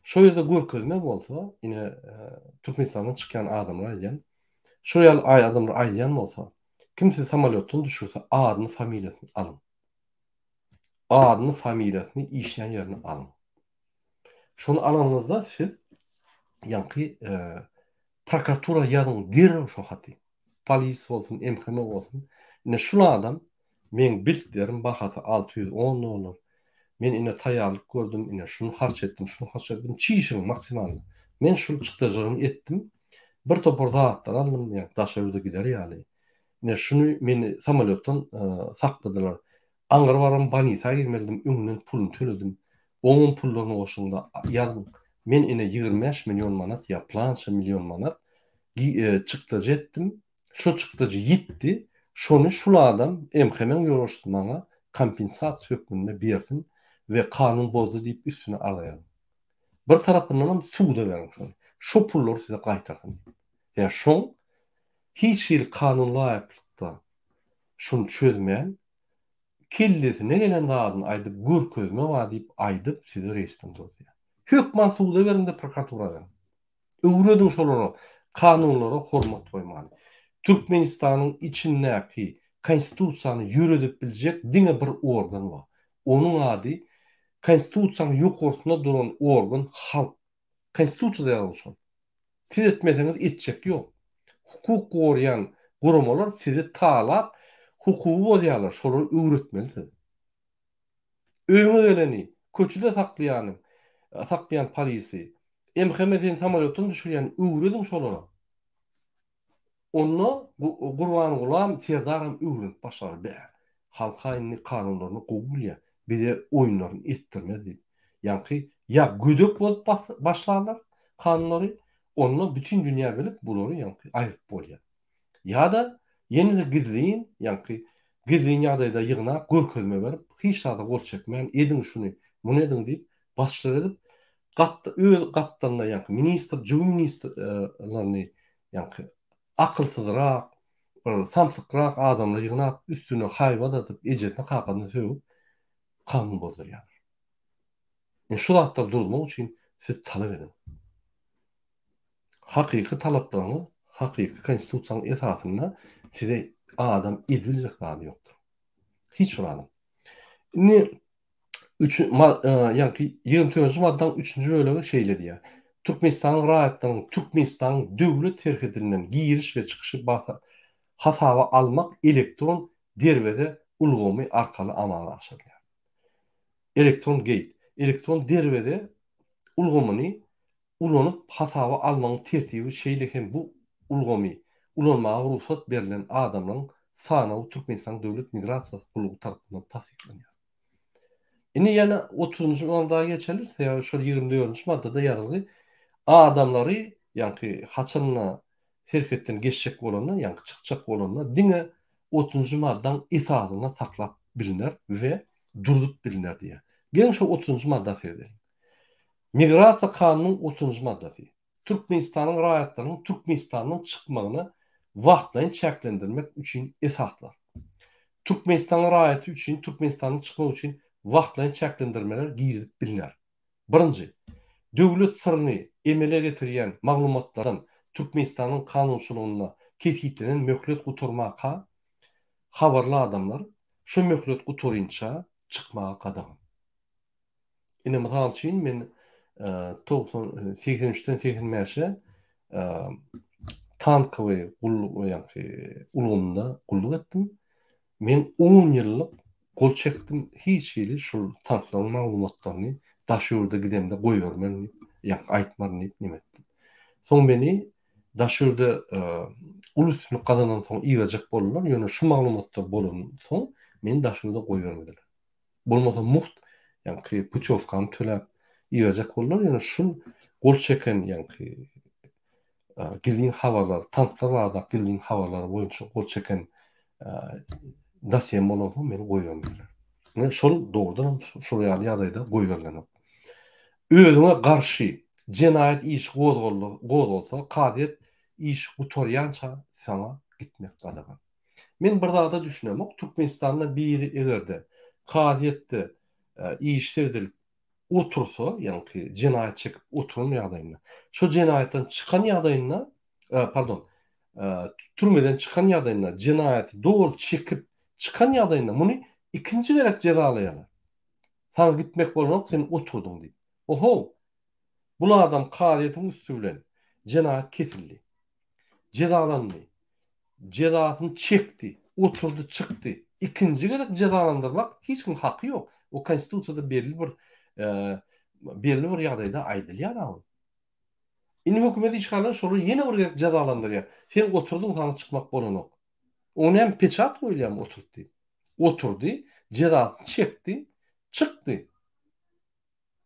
Şo ýerde görkezme bolsa, ine Türkmenistandan çykýan adamlar aýdýan, şo ýaly adamlar aýdýan bolsa, kim sizi samolýotdan düşürse adyny, familiýasyny alyň. Adyny, familiýasyny, işleýän ýerini alyň. Şony alanyňyzda siz ýaňky prokuratura ýazyň derrew şo haty. Polis bolsun, MHM bolsun. Ine şul adam meň biltlerim bahasy 610 dollar. Men ine taýýarlyk gördüm, ine şuny harç etdim, şuny harç etdim, çişiň maksimalny. Men şul çykdajylarymy etdim. Bir topar zatlar aldym, ýa daşary ýurda gider ýaly. Ine şuny meni samolýotdan sakladylar. Aňry baram bolnisa girmelidim, öňünden puluny töledim. Oňam pullaryny goşuňda ýazyň. Men ine 25 million manat ýa plança million manat çykdajy etdim. Şo çykdajy ýitdi. Şony şul adam MHM-iň ýolbaşçysy maňa kompensasiýa hökmünde bersin we kanun bozdy diýip üstüne arza ýazyň. Bir tarapyndanam suda beriň şony. Şo pullary size gaýtarsyn diýip. Ýa şoň hiç hili kanun laýyklykda şuny çözmän kellesine gelen zadyny aýdyp görkezme bar diýip aýdyp sizi reýsden duruzýar. Hökman suda beriňde prokuratura beriň. Öwrediň şolara kanunlara hormat goýmany. Türkmenistanyň içindäki konstitusiýany ýöredip biljek diňe bir organ bar. Onuň ady konstitusiýanyň ýokarsynda duran organ halk. Konstitusiýada ýazylgy şol. Siz etmeseňiz etjek ýok. Hukuk goraýan guramalar sizi talap hukugy bozýarlar şolary öwretmeli siz. Öýüňe geleni, köçede saklaýany, saklaýan polisi, MHM seni samolýotdan düşürýäni öwrediň şolara. Onda Gurbangulam Serdaram öwrenip başlar, bä, halka indi kanunlaryny gowy bilýär, bize oýunlaryny etdirmez diýip. Ýaňky ýa gödek bolup başlarlar kanunlary, onda bütin dünýä bilip bulary ýaňky aýryp bolýar. Ýa-da ýene-de gizlin, ýaňky gizlin ýagdaýda ýygnap, görkezme berip, hiç zada gol çekmän, ediň şuny, muny ediň diýip, basyşlar edip, gapda, öz gapdalynda ýaňky ministr, jübi ministrlerini ýaňky akylsyzrak, bir samsykrak adamlary ýygnap, üstüne haýbat atyp, ejesini, kakasyny sögüp, kanun bozdurýarlar. Indi şu zatlary duruzmak üçin siz talap ediň. Hakyky talaplaryňyz hakyky konstitusiýanyň esasynda size adam edibiljek zady ýokdur. Hiç bir adam. Indi üç, ýaňky 24-nji maddaň üçünji bölegi şeýle diýýär. Türkmenistanyň raýatlarynyň Türkmenistanyň döwlet serhedinden giriş we çykyşy hasaba almak elektron derweze ulgamy arkaly amala aşyrylýar. Elektron geýt, elektron derweze ulgamyny ulanyp hasaba almagyň tertibi şeýle hem bu ulgamy ulanmaga rugsat berlen adamlaryň sanawy Türkmenistanyň Döwlet migrasiýasy gullugy tarapyndan tassyklanýar. Indi ýene otuzynjy madda geçeli, sebäbi şol 24-nji maddada ýazylgy adamlary, ýaňky haçanda serhetden geçjek bolanda, ýaňky çykjak bolanda diňe otuzynjy maddaň esasynda saklap bilner we durzup bilner diýýär. Geliň şo otuzynjy madda seredeliň. Migrasiýa kanunyň otuzynjy maddasy. Türkmenistanyň raýatlarynyň Türkmenistandan çykmagyna wagtlaýyn çäklendirmek üçin esaslar. Türkmenistanyň raýaty üçin Türkmenistandan çykmak üçin wagtlaýyn çäklendirmeler girizip bilner. Birinji. Döwlet syryny emele getirýän maglumatlardan Türkmenistanyň kanunçylygynda kesgitlenen möhlet gutarmaka habarly adamlar şu möhlet gutarynça çykmaga gadagan. Ine, mysal üçin, men 90, 83-den 85-e tankowy gulluk, ýagny ulgamynda gulluk etdim. Men 10 ýyllyk gol çekdim, hiç hili şul tanklaryň maglumatlaryny daş ýurda gidemde goýbermen diýip, ýagny aýtmaryn diýip neme etdim. Soň meni daş ýurda uly üstünlik gazanan soň iberjek boldular, ýöne şu maglumatlar bolan soň meni daş ýurda goýbermediler. Bolmasa mugt ýaňky putýowkamy töläp iberjek boldular, ýöne şul gol çeken ýaňky gizlin habarlar, tanklar baradaky gizlin habarlar boýunça gol çeken dosýem bolansoň meni goýbermediler. Ine şol dogrudanam şol ýaly ýagdaýda goýberilenok. Özüňe garşy jenaýat işi gozgalsa, kazyýet işi gutarýança saňa gitmek gadagan. Men bir zada düşünemok, Türkmenistanda biri egerde kazyýetde iş seredilip otursa, ýaňky jenaýat çekip oturan ýagdaýynda, şo jenaýatdan çykan ýagdaýynda, pardon, türmeden çykan ýagdaýynda, jenaýaty doly çekip çykan ýagdaýynda muny ikinji gezek jezalaýarlar. Saňa gitmek bolanok, sen oturdyň diýip. Ohow! Bul adam kazyýetiň üsti bilen jenaýat kesildi. Jezalandy. Jezasyny çekdi, oturdy, çykdy. Ikinji gezek jezalandyrmak hiç kimiň haky ýok. O konstitusiýada belli bir belli bir ýagdaýda aýdylýar ol. Indi hökümet işgärleri şolary ýene bir gezek jezalandyrýar. Sen oturdyň saňa çykmak bolanok. Oňa näme peçat goýulýarmy oturt diýip. Oturdy, jezasyny çekdi, çykdy.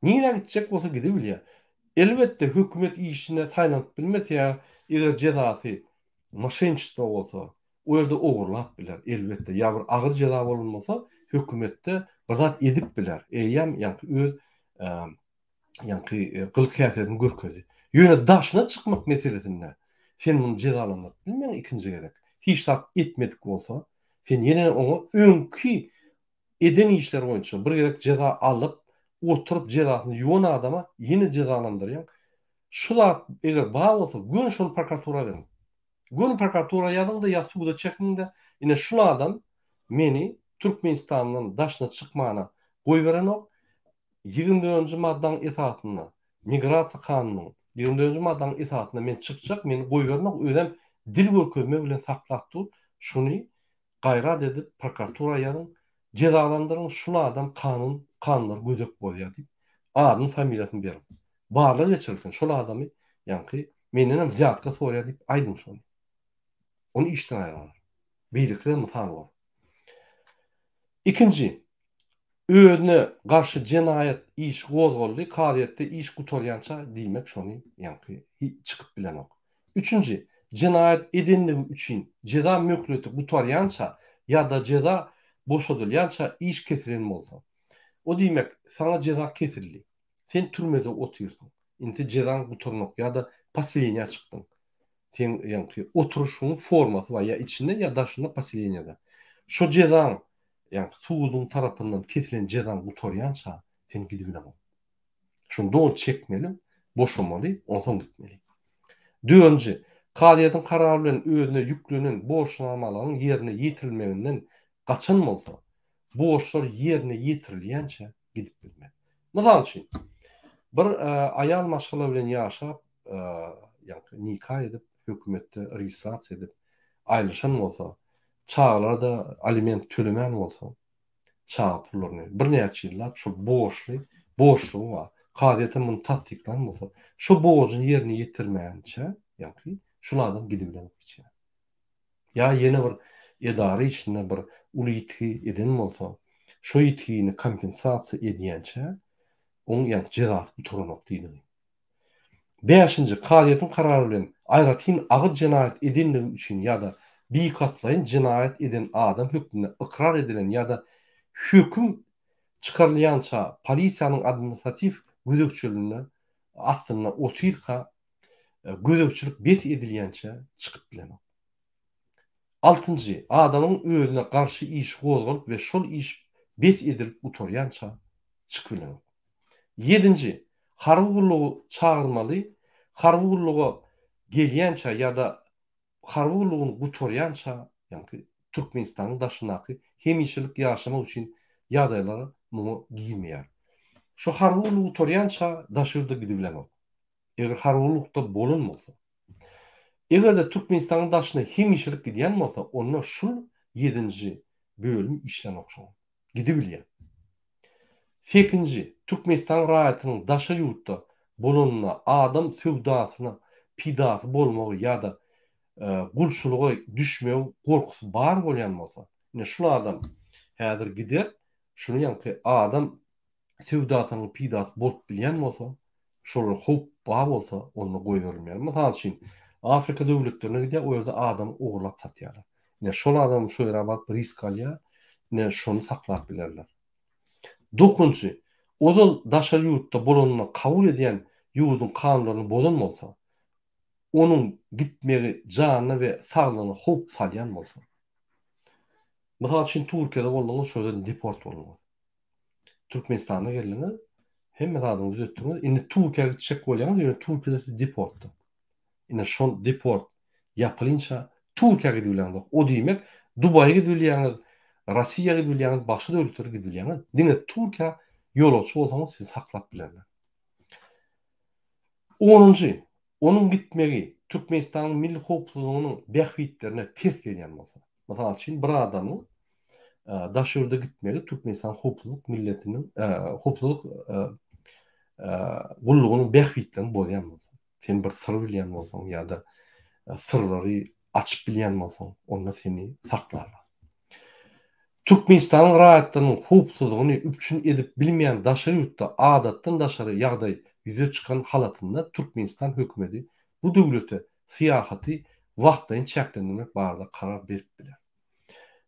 Nirä gitjek bolsa gidibilýär. Elbetde hökümet işine saýlanyp bilmese ýa eger jezasy moşenniçestvo bolsa, o ýerde ogurlap biler, elbetde, ýa bir agyr jeza bolan bolsa, hökümetde bir zat edip biler. Eýýäm ýaňky öz ýaňky gylyk-häsiýetini görkezdi. Ýöne daşyna çykmak meselesinde sen muny jezalandyryp bilmeň ikinji gezek. Hiç zat etmedik bolsa, sen ýene oňa öňki eden işleri boýunça bir gezek jeza alyp, oturyp jezasyny ýuwan adama ýene jezalandyrýaň. Şu zat eger bar bolsa, göni şony prokuratura beriň. Göni prokuratura ýazyň-da ýa suda çekiň-de, ine şul adam meni Türkmenistandan daşyna çykmana goýberenok, 24-nji maddaň esasynda, migrasiýa kanunynyň 24-nji maddaň esasynda men çykjak, meni goýbermek, özem dil görkezme bilen saklap dur, şuny gaýrat edip prokuratura ýazyň, jezalandyryň, şul adam kanun, kanunlary gödek bozýar diýip, adyny, familiýasyny beriň. Barlag geçirilsin, şol adamy ýaňky mendenem wzýatka soraýar diýip aýdyň şony. Ony işden aýyrarlar. Beýlekiler mysal bolar. Ikinji, özüne garşy jenaýat işi gozgaldy, kazyýetde iş gutarýança diýmek şony ýaňky çykyp bilenok. Üçünji, jenaýat edenligi üçin jeza möhleti gutarýança ýa-da jeza boşadylýança iş kesilen bolsa. O diýmek, saňa jeza kesildi. Sen türmede otyrsyň. Indi jezaň gutarnok ýa-da poseleniýä çykdyň. Seň ýaňky oturyşyň formasy bar, ýa içinde, ýa daşynda poseleniýada. Şo jezaň, ýaňky suduň tarapyndan kesilen jezaň gutarýança sen gidibileňok. Şony doly çekmeli, boşamaly, onsoň gitmeli. Dördünji, kazyýetiň karary bilen özüne ýüklenen borçnamalaryň ýerine ýetirilmeginden gaçan bolsa, borçlar ýerine ýetirilýänçä gidip bilmez. Mysal üçin, bir aýal maşgala bilen ýaşap, ýagny nika edip, hökümetde registrasiýa edip, aýrylyşan bolsa, çagalara-da aliment tölemän bolsa, çaga pullaryny birnäçe ýyllap şol borçly, borçlugy bar, kazyýet hem muny tassyklan bolsa, şo borjuny ýerine ýetirmänçä, ýagny şol adam gidibilenok hiç ýere. Ýa ýene bir edara işinde bir uly ýitgi eden bolsa, şo ýitgini kompensasiýa edýänçä, oň ýaňky jezasy gutaranok diýligi. Bäşinji, kazyýetiň karary bilen aýratyn agyr jenaýat edenligi üçin ýa-da bilkastlaýyn jenaýat eden adam hökmünde ykrar edilen ýa-da höküm çykarylýança polisiýanyň administratiw gözegçiliginde astynda otyrka gözegçilik bes edilýänçä çykyp bilenok. Altynjy, adamyň özüne garşy iş gozgalyp we şol iş bes edilip gutarýança çykyp bilenok. Ýedinji, harby gullugy çagyrmaly, harby gulluga gelýänçä ýa-da harby gullugyny gutarýança, ýagny Türkmenistanyň daşyndaky hemişelik ýaşamak üçin ýagdaýlar muňa girmeýär. Şu harby gullugy gutarýança daşary ýurda gidibilenok. Eger harby gullukda bolan bolsa. Eger-de Türkmenistanyň daşyna hemişelik gidýän bolsa, onda şul ýedinji bölüm işlänok şoňa. Gidibilýär. Sekinji, Türkmenistan raýatynyň daşary ýurtda bolanynda adam söwdasyna pidasy bolmagy ýa-da gulçulyga düşmegi gorkusy bar bolýan bolsa, ine şul adam häzir gider, şuny ýaňky adam söwdasynyň peýdasy bolup bilýän bolsa, şolara howp bar bolsa, onda goýberilmeýär. Mysal üçin, Afrika döwletlerine gidýär, o ýerde adamy ogurlap satýarlar. Ine, şol adam şo ýere baryp risk alýar, ine, şony saklap bilerler. Dokunjy, ozal daşary ýurtda bolanyny kabul edýän ýurduň kanunlaryny bozan bolsa, onuň gitmegi janyna we saglygyna howp salýan bolsa. Mysal üçin, Türkiýede bolduňyz, şo ýerden deport bolduňyz. Türkmenistana geldiňiz, hemme zadyňyzy düzetdiňiz, indi Türkiýä gitjek bolýaňyz, ýöne Türkiýede siz deportda. Ine şol deport ýapylynça Türkiýä gidibilýäňiz. O diýmek, Dubaýa gidibilýäňiz, Russiýa gidibilýäňiz, başga döwletlere gidibilýäňiz. Diňe Türkiýä ýolagçy bolsaňyz sizi saklap bilerler. Onunjy, onuň gitmegi Türkmenistanyň milli howpsuzlygynyň bähbitlerine ters gelýän bolsa. Mysal üçin, bir adamyň daş ýurda gitmegi Türkmenistan howpsuzlyk milletiniň howpsuzlyk gullugynyň bähbitlerini bozýan bolsa. Sen bir syr bilýän bolsaň ýa-da syrlary açyp bilýän bolsaň, onda seni saklarlar. Türkmenistanyň raýatlarynyň howpsuzlygyny üpjün edip bilmeýän daşary ýurtda adatdan daşary ýagdaý ýüze çykan halatynda Türkmenistan hökümeti bu döwlete syýahaty wagtlaýyn çäklendirmek barada karar berip biler.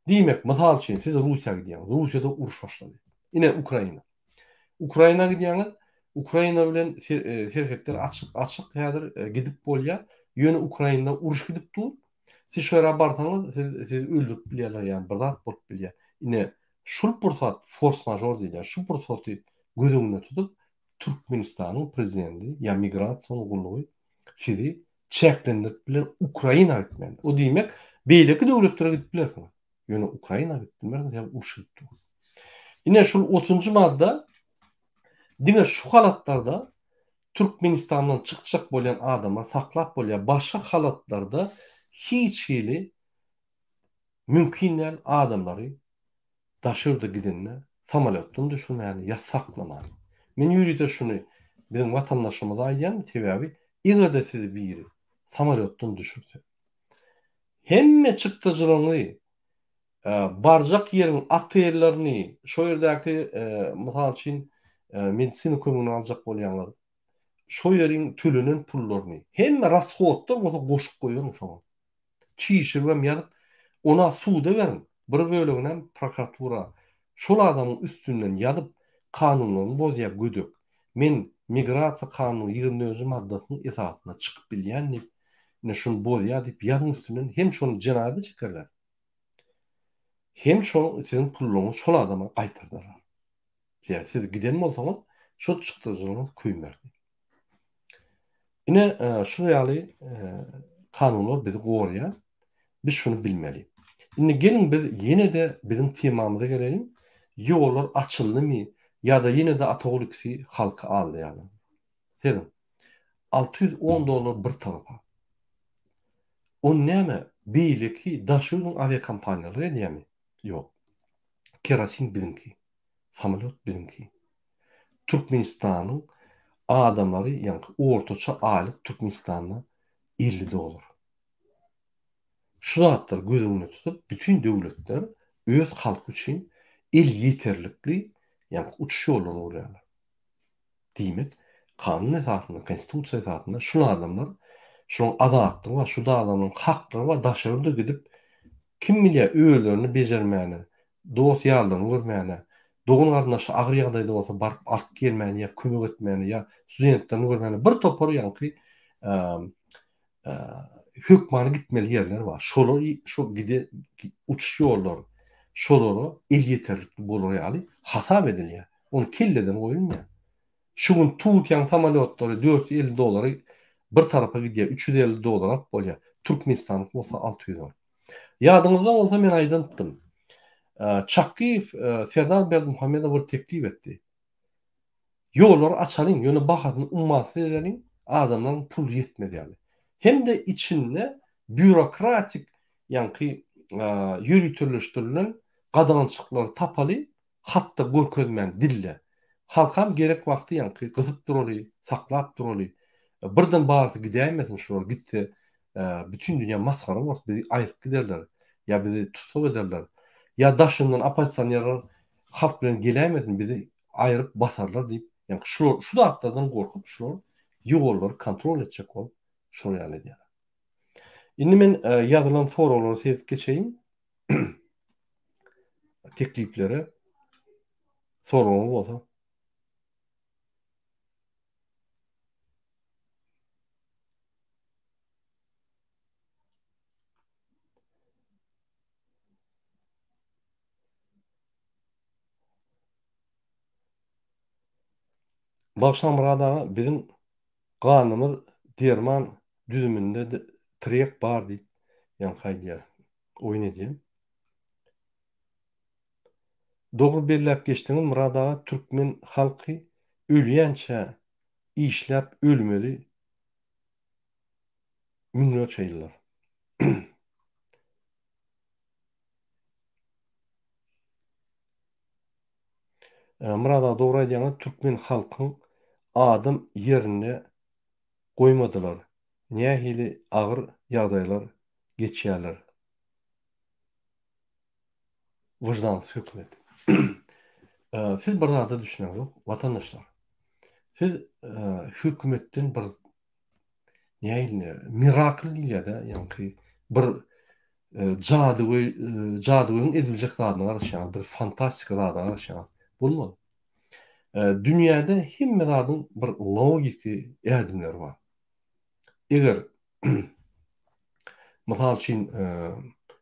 Diýmek, mysal üçin, siz Russiýa gidýäňiz, Russiýada uruş başlady. Ine, Ukraina. Ukraina gidýäňiz, Ukraina bilen serhetler açyk, açyk häzir gidip bolýar. Ýöne Ukrainada uruş gidip dur. Siz şo ýere barsaňyz, siz sizi öldürip bilýärler, ýa bir zat bolup bilýär. Ine, şul pursat fors-mažor diýilýär. Şu pursaty göz öňünde tutup, Türkmenistanyň prezidenti ýa migrasiýa gullugy sizi çäklendirip biler Ukraina gitmän. O diýmek, beýleki döwletlere gidip bilersiňiz. Ýöne Ukraina gidip bilmersiňiz, sebäbi uruş gidip dur. Ine, şul otuzynjy madda diňe şu halatlarda Türkmenistandan çykjak bolýan adamlar saklap bolýar. Başga halatlarda hiç hili mümkin däl adamlary daşary ýurda gidende samolýotdan düşürmäni ýa saklamany. Men ýörite şuny biziň watandaşlarymyza aýdýan, sebäbi eger-de sizi biri samolýotdan düşürse, hemme çykdajylaryňyzy, barjak ýeriň otellerini, şo ýerdäki mysal üçin medisina kömegini aljak bolýaňyz, şo ýeriň tölenen pullaryny, hemme rashodlar bolsa goşup goýaryň şoňa. Çişiribem ýazyp, ona suda beriň, bir böleginem prokuratura. Şol adamyň üstünden ýazyp, kanunlaryny bozýar gödek. Men migrasiýa kanunyň 24-nji maddasynyň esasynda çykyp bilýän diýip, ine şuny bozýar diýip ýazyň üstünden hem şony jenaýata çekerler. Hem şo siziň pullaryňyzy şol adama gaýtardarlar. Sebäbi siz giden bolsaňyz, şol çykdajylaryňyz köýmerdi. Ine, şular ýaly kanunlar bizi goraýar. Biz şuny bilmeli. Indi geliň biz ýene-de biziň temamyza geleliň. Ýollar açyldymy ýa-da ýene-de Atagul ikisi halky aldaýarlar. Serediň. 610 dollar bir tarapa. Ony näme, beýleki daşary ýurduň awiakompaniýalary edýärmi? Ýok. Kerosin biziňki. Samolýot biziňki. Türkmenistanyň adamlary ýaňky ortaça aýlyk Türkmenistanda 50 dollar. Şu zatlary göz öňünde tutup bütin döwletler öz halky üçin elýeterlikli ýaňky uçuş ýollaryny gurýarlar. Diýmek, kanun esasynda, konstitusiýa esasynda şul adamlar, şularyň azatlygy bar, şu adamlaryň haklary bar, daşary ýurda gidip, kim bilýär, özlerini bejermäne, dost-ýarlaryny görmäne, dogan-garyndaşy agyr ýagdaýda bolsa baryp alyp gelmäne ýa kömek etmäne ýa studentlerini görmäne bir topar ýaňky hökmany gitmeli ýerler bar. Şolar şo gide uçuş ýollary şolara elýeterlikli bolar ýaly hasap edilýär. Ony kelleden goýulmaýar. Şu gün Türkiýäniň samolýotlary 450 dolary bir tarapa gidýär, 350 dollar alyp bolýar. Türkmenistanyňky bolsa 610. Ýadyňyzda bolsa men aýdypdym. Çakgyýew Serdar Berdimuhamedowa bir teklip etdi. Ýollary açalyň, ýöne bahasyny ummasyz edeliň, adamlaryň puly ýetmez ýaly. Hem-de içinde býurokratik, ýaňky ýöriteleşdirilen gadagançylyklary tapaly, hatda görkezmän dilde. Halkam gerek wagty ýaňky gysyp duraly, saklap duraly. Birden barysy gidäýmesin şular, gitse bütin dünýä masgara bolar, bizi aýryp giderler, ýa bizi tussag ederler, ýa daşyndan oppozisionerler halk bilen geläýmesin bizi aýryp basarlar diýip, ýagny şular şu zatlardan gorkup şular ýollary kontrol etjek bolup şol ýaly edýärler. Indi men e, ýazylan soraglary seredip geçeýin. Tekliplere soragyňyz bolsa. Bagşa Myrat aga biziň ganymyz derman düzüminde tirýek bar diýip ýaňky aýdýar. Oýun edýän. Dogry belläp geçdiňiz Myrat aga türkmen halky ölýänçä işläp ölmeli müňlerçe ýyllar. Myrat aga dogry aýdýaňyz türkmen halkyň adam ýerinde. goýmadylar. Nähili agyr ýagdaýlar geçýärler. Wyždansyz hökümet. Siz bir zada düşüneňzok, watandaşlar. Siz hökümetden bir nähili mirakl diýilýär-de, ýaňky bir jadygöý jadygöýüň ediljek zadyna garaşýaňyz, bir fantastika zada garaşýaňyz. Bolmaz. Dünýäde hemme zadyň bir logiki ädimleri bar. Eger mysal üçin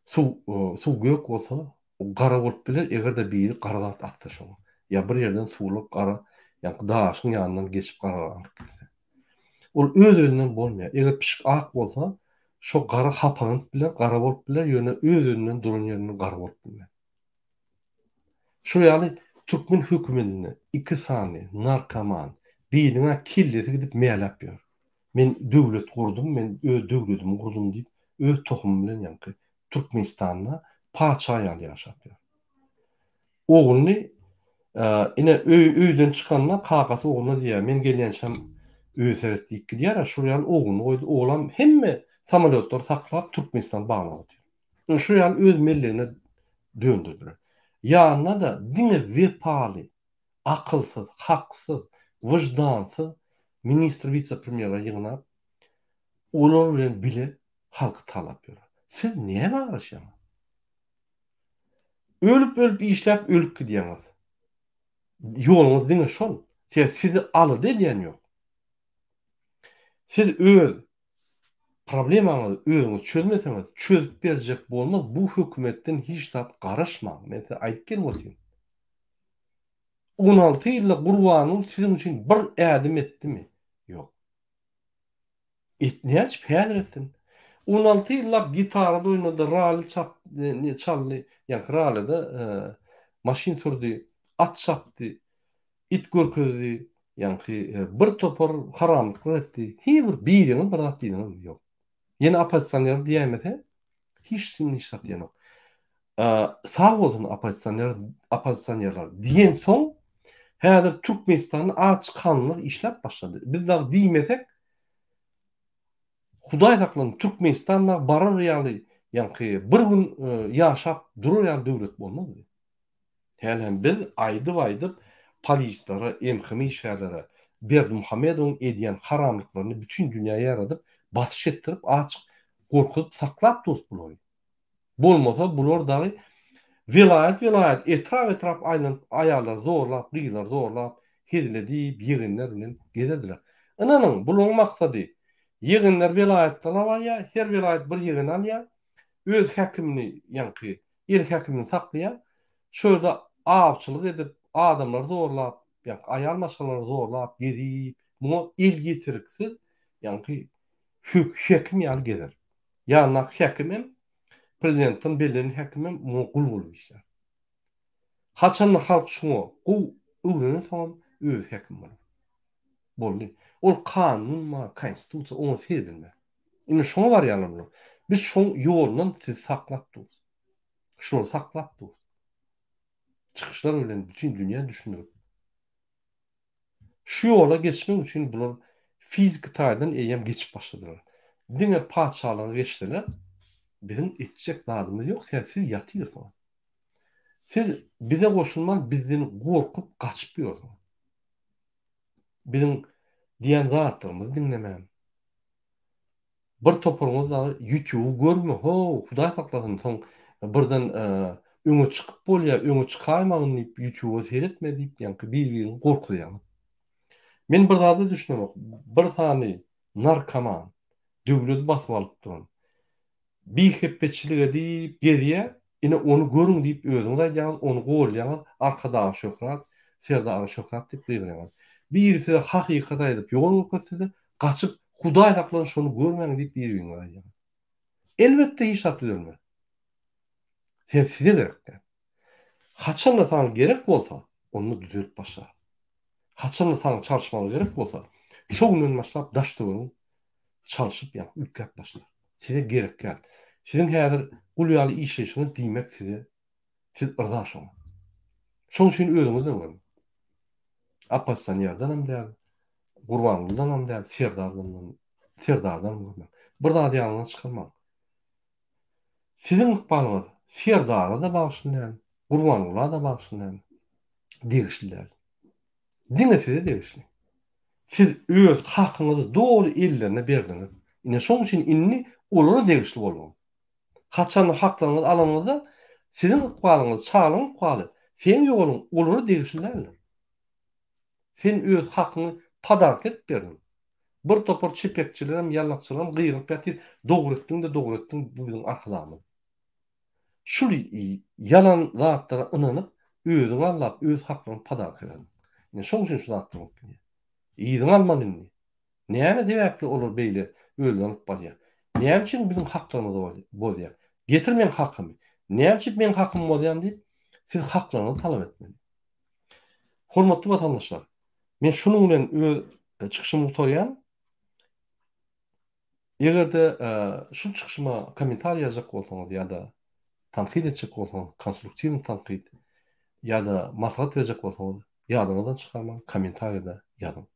suw suw gök bolsa, gara bolup biler, eger-de biri gara zat atsa şoňa. Ýa bir ýerden suwluk gara, ýa daşyň ýanyndan geçip gara alyp gelse. Ol öz-özünden bolmaýar. Eger pişik ak bolsa, şo gara hapalanyp biler, gara bolup biler, ýöne öz-özünden duran ýerinden gara bolup bilmez. Şo ýaly türkmen hökümetinde iki sany narkoman, biriniň-ä kellesi gidip mäläp ýör. Men döwlet gurdum, men öz döwletimi gurdum diýip, öz tohumy bilen ýaňky Türkmenistanda patyşa ýaly ýaşap ýör. Ogluny ine öý öýden çykanda kakasy ogluna diýýär, men gelýänçäm öýe seret diýip gidýär, şol ýaly ogluny goýdy, oglam hemme samolýotlary saklap Türkmenistany baglap otyr. Ine şu ýaly öz mellegine dönderdiler. Ýanyna-da diňe wepaly, akylsyz, haksyz, wyždansyz ministr wise-premýerleri ýygnap, olar bilen bile halky talap ýör. Siz nämä garaşýaňyz? Ölüp-ölüp işläp ölüp gidýäňiz. Ýoluňyz diňe şol. Sebäbi sizi alada edýän ýok. Siz öz problemaňyzy özüňiz çözmeseňiz, çözüp berjek bolmaz. Bu hökümetden hiç zat garaşmaň. Men size aýdyp gelip otyryn. 16 ýylda Gurbanguly siziň üçin bir ädim etdimi? Ýok. Et näçip häzir etsin? 16 ýyllap gitarada oýnady, rally çap çaldy, ýa rallyda maşyn sürdi, at çapdy, it görkezdi, ýaňky bir topar haramlyklar etdi. Hiç bir biriňiz bir zat diýdiňizmi? Ýok. Ýene oppozisioner diýäýmese, hiç kim hiç zat diýenok. Sag bolsun oppozisioner, oppozisionerler diýensoň, häzir Türkmenistanda aç kanunlar işläp başlady. Biz dagy diýmesek, Hudaý saklasyn, Türkmenistan dagy barar ýaly, ýaňky bir gün ýaşap durar ýaly döwlet bolmazdy. Hälem biz aýdyp-aýdyp polislere, MHM işgärlere Berdimuhamedowyň edýän haramlyklaryny bütin dünýä ýaradyp, basyş etdirip, açyk gorkuzyp saklap durus bulary. Bolmasa bular dagy welaýat-welaýat, etrap-etrap aýlanyp aýallary zorlap, gyzlary zorlap, hezil edip ýegenler bilen gezerdiler. Ynanyň, bularyň maksady ýegenler welaýatlara barýar, her welaýat bir ýegen alýar, öz häkimini ýaňky el häkimini saklaýar, şo ýerde awçylyk edip, adamlary zorlap, ýaňky aýal maşgalalary zorlap gezip, muňa el ýetiriksiz ýaňky häkim ýaly gezer. Ýanyndaky häkimem, prezidentden bellenen häkimem muňa gul bolup işlär. Haçanda halk şuňa gowy öwrenensoňam özi häkim bolar. Boldy. Ol kanun bar, konstitusiýa, oňa seredilmez. Indi şoňa barýarlar bular. Biz şoň ýolundan sizi saklap durus. Şulary saklap durus. Çykyşlar bilen bütin dünýä düşündirip. Şu ýola geçmek üçin bular fiziki taýdan eýýäm geçip başladylar. Diňe patyşalyga geçseler, biziň etjek zadymyz ýok, sebäbi siz ýatyrsyňyz. Siz bize goşulman bizden gorkup gaçyp ýörsüňiz. Biziň diýen zatlarymyzy diňlemän. Bir toparyňyz dagy ýutýuby görme how hudaý saklasyn soň birden öňe çykyp bolýa öňe çykaýmagyn diýip ýutýuba seretme diýip ýaňky bir biriňi gorkuzýaňyz. Men bir zada düşünemok bir sany narkoman döwledi basyp alyp duran Bihepbeçilik edip gezýä, ine ony görüň diýip özüňiz aýdýaňyz, ony golýaňyz, Arkadaga şöhrat, Serdara şöhrat diýip gygyrýaňyz. Biri size hakykat aýdyp ýol görkezse-de, gaçyp, Hudaý saklasyn şony görmäň diýip bir-biriňize aýdýaňyz. Elbetde hiç zat düzelmez. Sen size gerek däl. Haçanda saňa gerek bolsa, onda düzelip başlar. Haçanda saňa çalyşmaga gerek bolsa, şo günden başlap daş-töweregiň çalşyp ýa üýtgäp başlar. Size gerek däl. Siziň häzir gul ýaly işleýşiňiz diýmek size siz yrza şoňa. Şoň üçin özüňizden görüň. Oppozisionerdenem däl, Gurbangulydanam däl, Serdardanam. Serdardanam görmäň. Bir zady ýadyňyzdan çykarmaň. Siziň ykbalyňyz Serdara-da bagyşly däl, Gurbangula-da bagyşly däl, degişli däl. Diňe size degişli. Siz öz hakyňyzy doly ellerine berdiňiz. Ine şoň üçin indi olara degişli bolduňyz. Haçanda haklaryňyzy alanyňyzda siziň ykbalyňyz, çagalaryň ykbaly, seň ýoluň olara degişli däldir. Sen öz hakyňy podarka edip berdiň. Bir topar çepekçilerem, ýallakçylaram gygyryp ýatyr, dogry etdiň-de dogry etdiň, bu biziň arkadagymyz. Şul ýalan zatlara ynanyp, özüňi aldap, öz haklaryňy podarka berdiň. Ine şoň üçin şu zatlar bolup gidýär. Yzyňy almaly indi. Näme sebäpli olar beýle özlerini alyp barýar? Näme üçin biziň haklarymyzy bozýar? Getir meň hakymy. Näme üçin meň hakymy bozýaň diýip, siz haklaryňyzy talap etmeli. Hormatly watandaşlar, men şunuň bilen öz çykyşymy gutarýan. Eger-de şu çykyşyma kommentariý ýazjak bolsaňyz ýa-da tankyt etjek bolsaňyz, konstruktiwnyý tankyt ýa-da maslahat berjek bolsaňyz, ýadyňyzdan çykarmaň, kommentariýada ýazyň.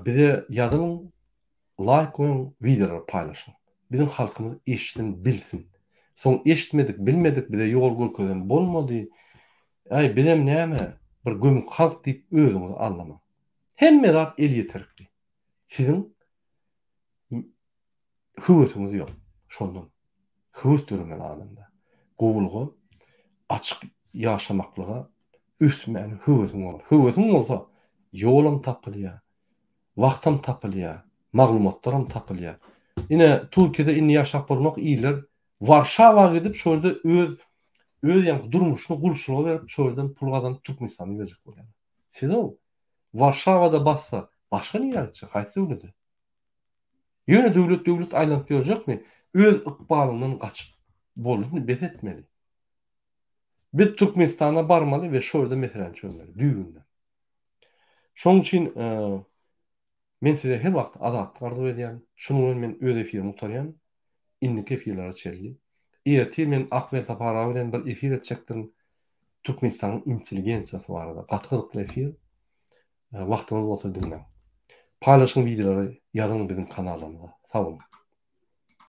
Bize ýazylyň, laýk goýuň, wideolary paýlaşyň. Biziň halkymyz eşitsin, bilsin. Soň eşitmedik, bilmedik, bize ýol görkezen bolmady. Äý, bizem näme, bir gömük halk diýip özüňizi aldamaň. Hemme zat elýeterlikli. Siziň höwesiňiz ýok. Şondan höwes döremeli adamda. Gowulyga, açyk ýaşamaklyga, ösmäne höwesiň bolmaly. Höwesiň bolsa, ýolam tapylýar, wagtam tapylýar, maglumatlaram tapylýar. Ine, Türkiýede indi ýaşap bolmak iller Warşawa gidip şo ýerde öz öz ýaňky durmuşyny gulçulyga berip şo ýerden pul gazanyp Türkmenistana geljek bolýarlar. Siz-ow Warşawada bassa başga nirä gitjek, haýsy döwlete? Ýöne döwlet döwlet aýlanyp ýörjekmi? Öz ykbalyňdan gaçyp boldy indi bes etmeli. Biz Türkmenistana barmaly we şo ýerde meseläni çözmeli düýbünden. Şonuň üçin men size her wagt azatlyk arzuw edýän. Şunuň bilen men öz efirimi gutarýan. Indiki efirlere çenli. Ertir men Akbel Sapar aga bilen bir efir etjekdirin. Türkmenistanyň intelligensiýasy barada. Gaty gyzykly efir. Wagtyňyz bolsa diňläň. Paýlaşyň wideolary, ýazyň biziň kanalymyza. Sag boluň.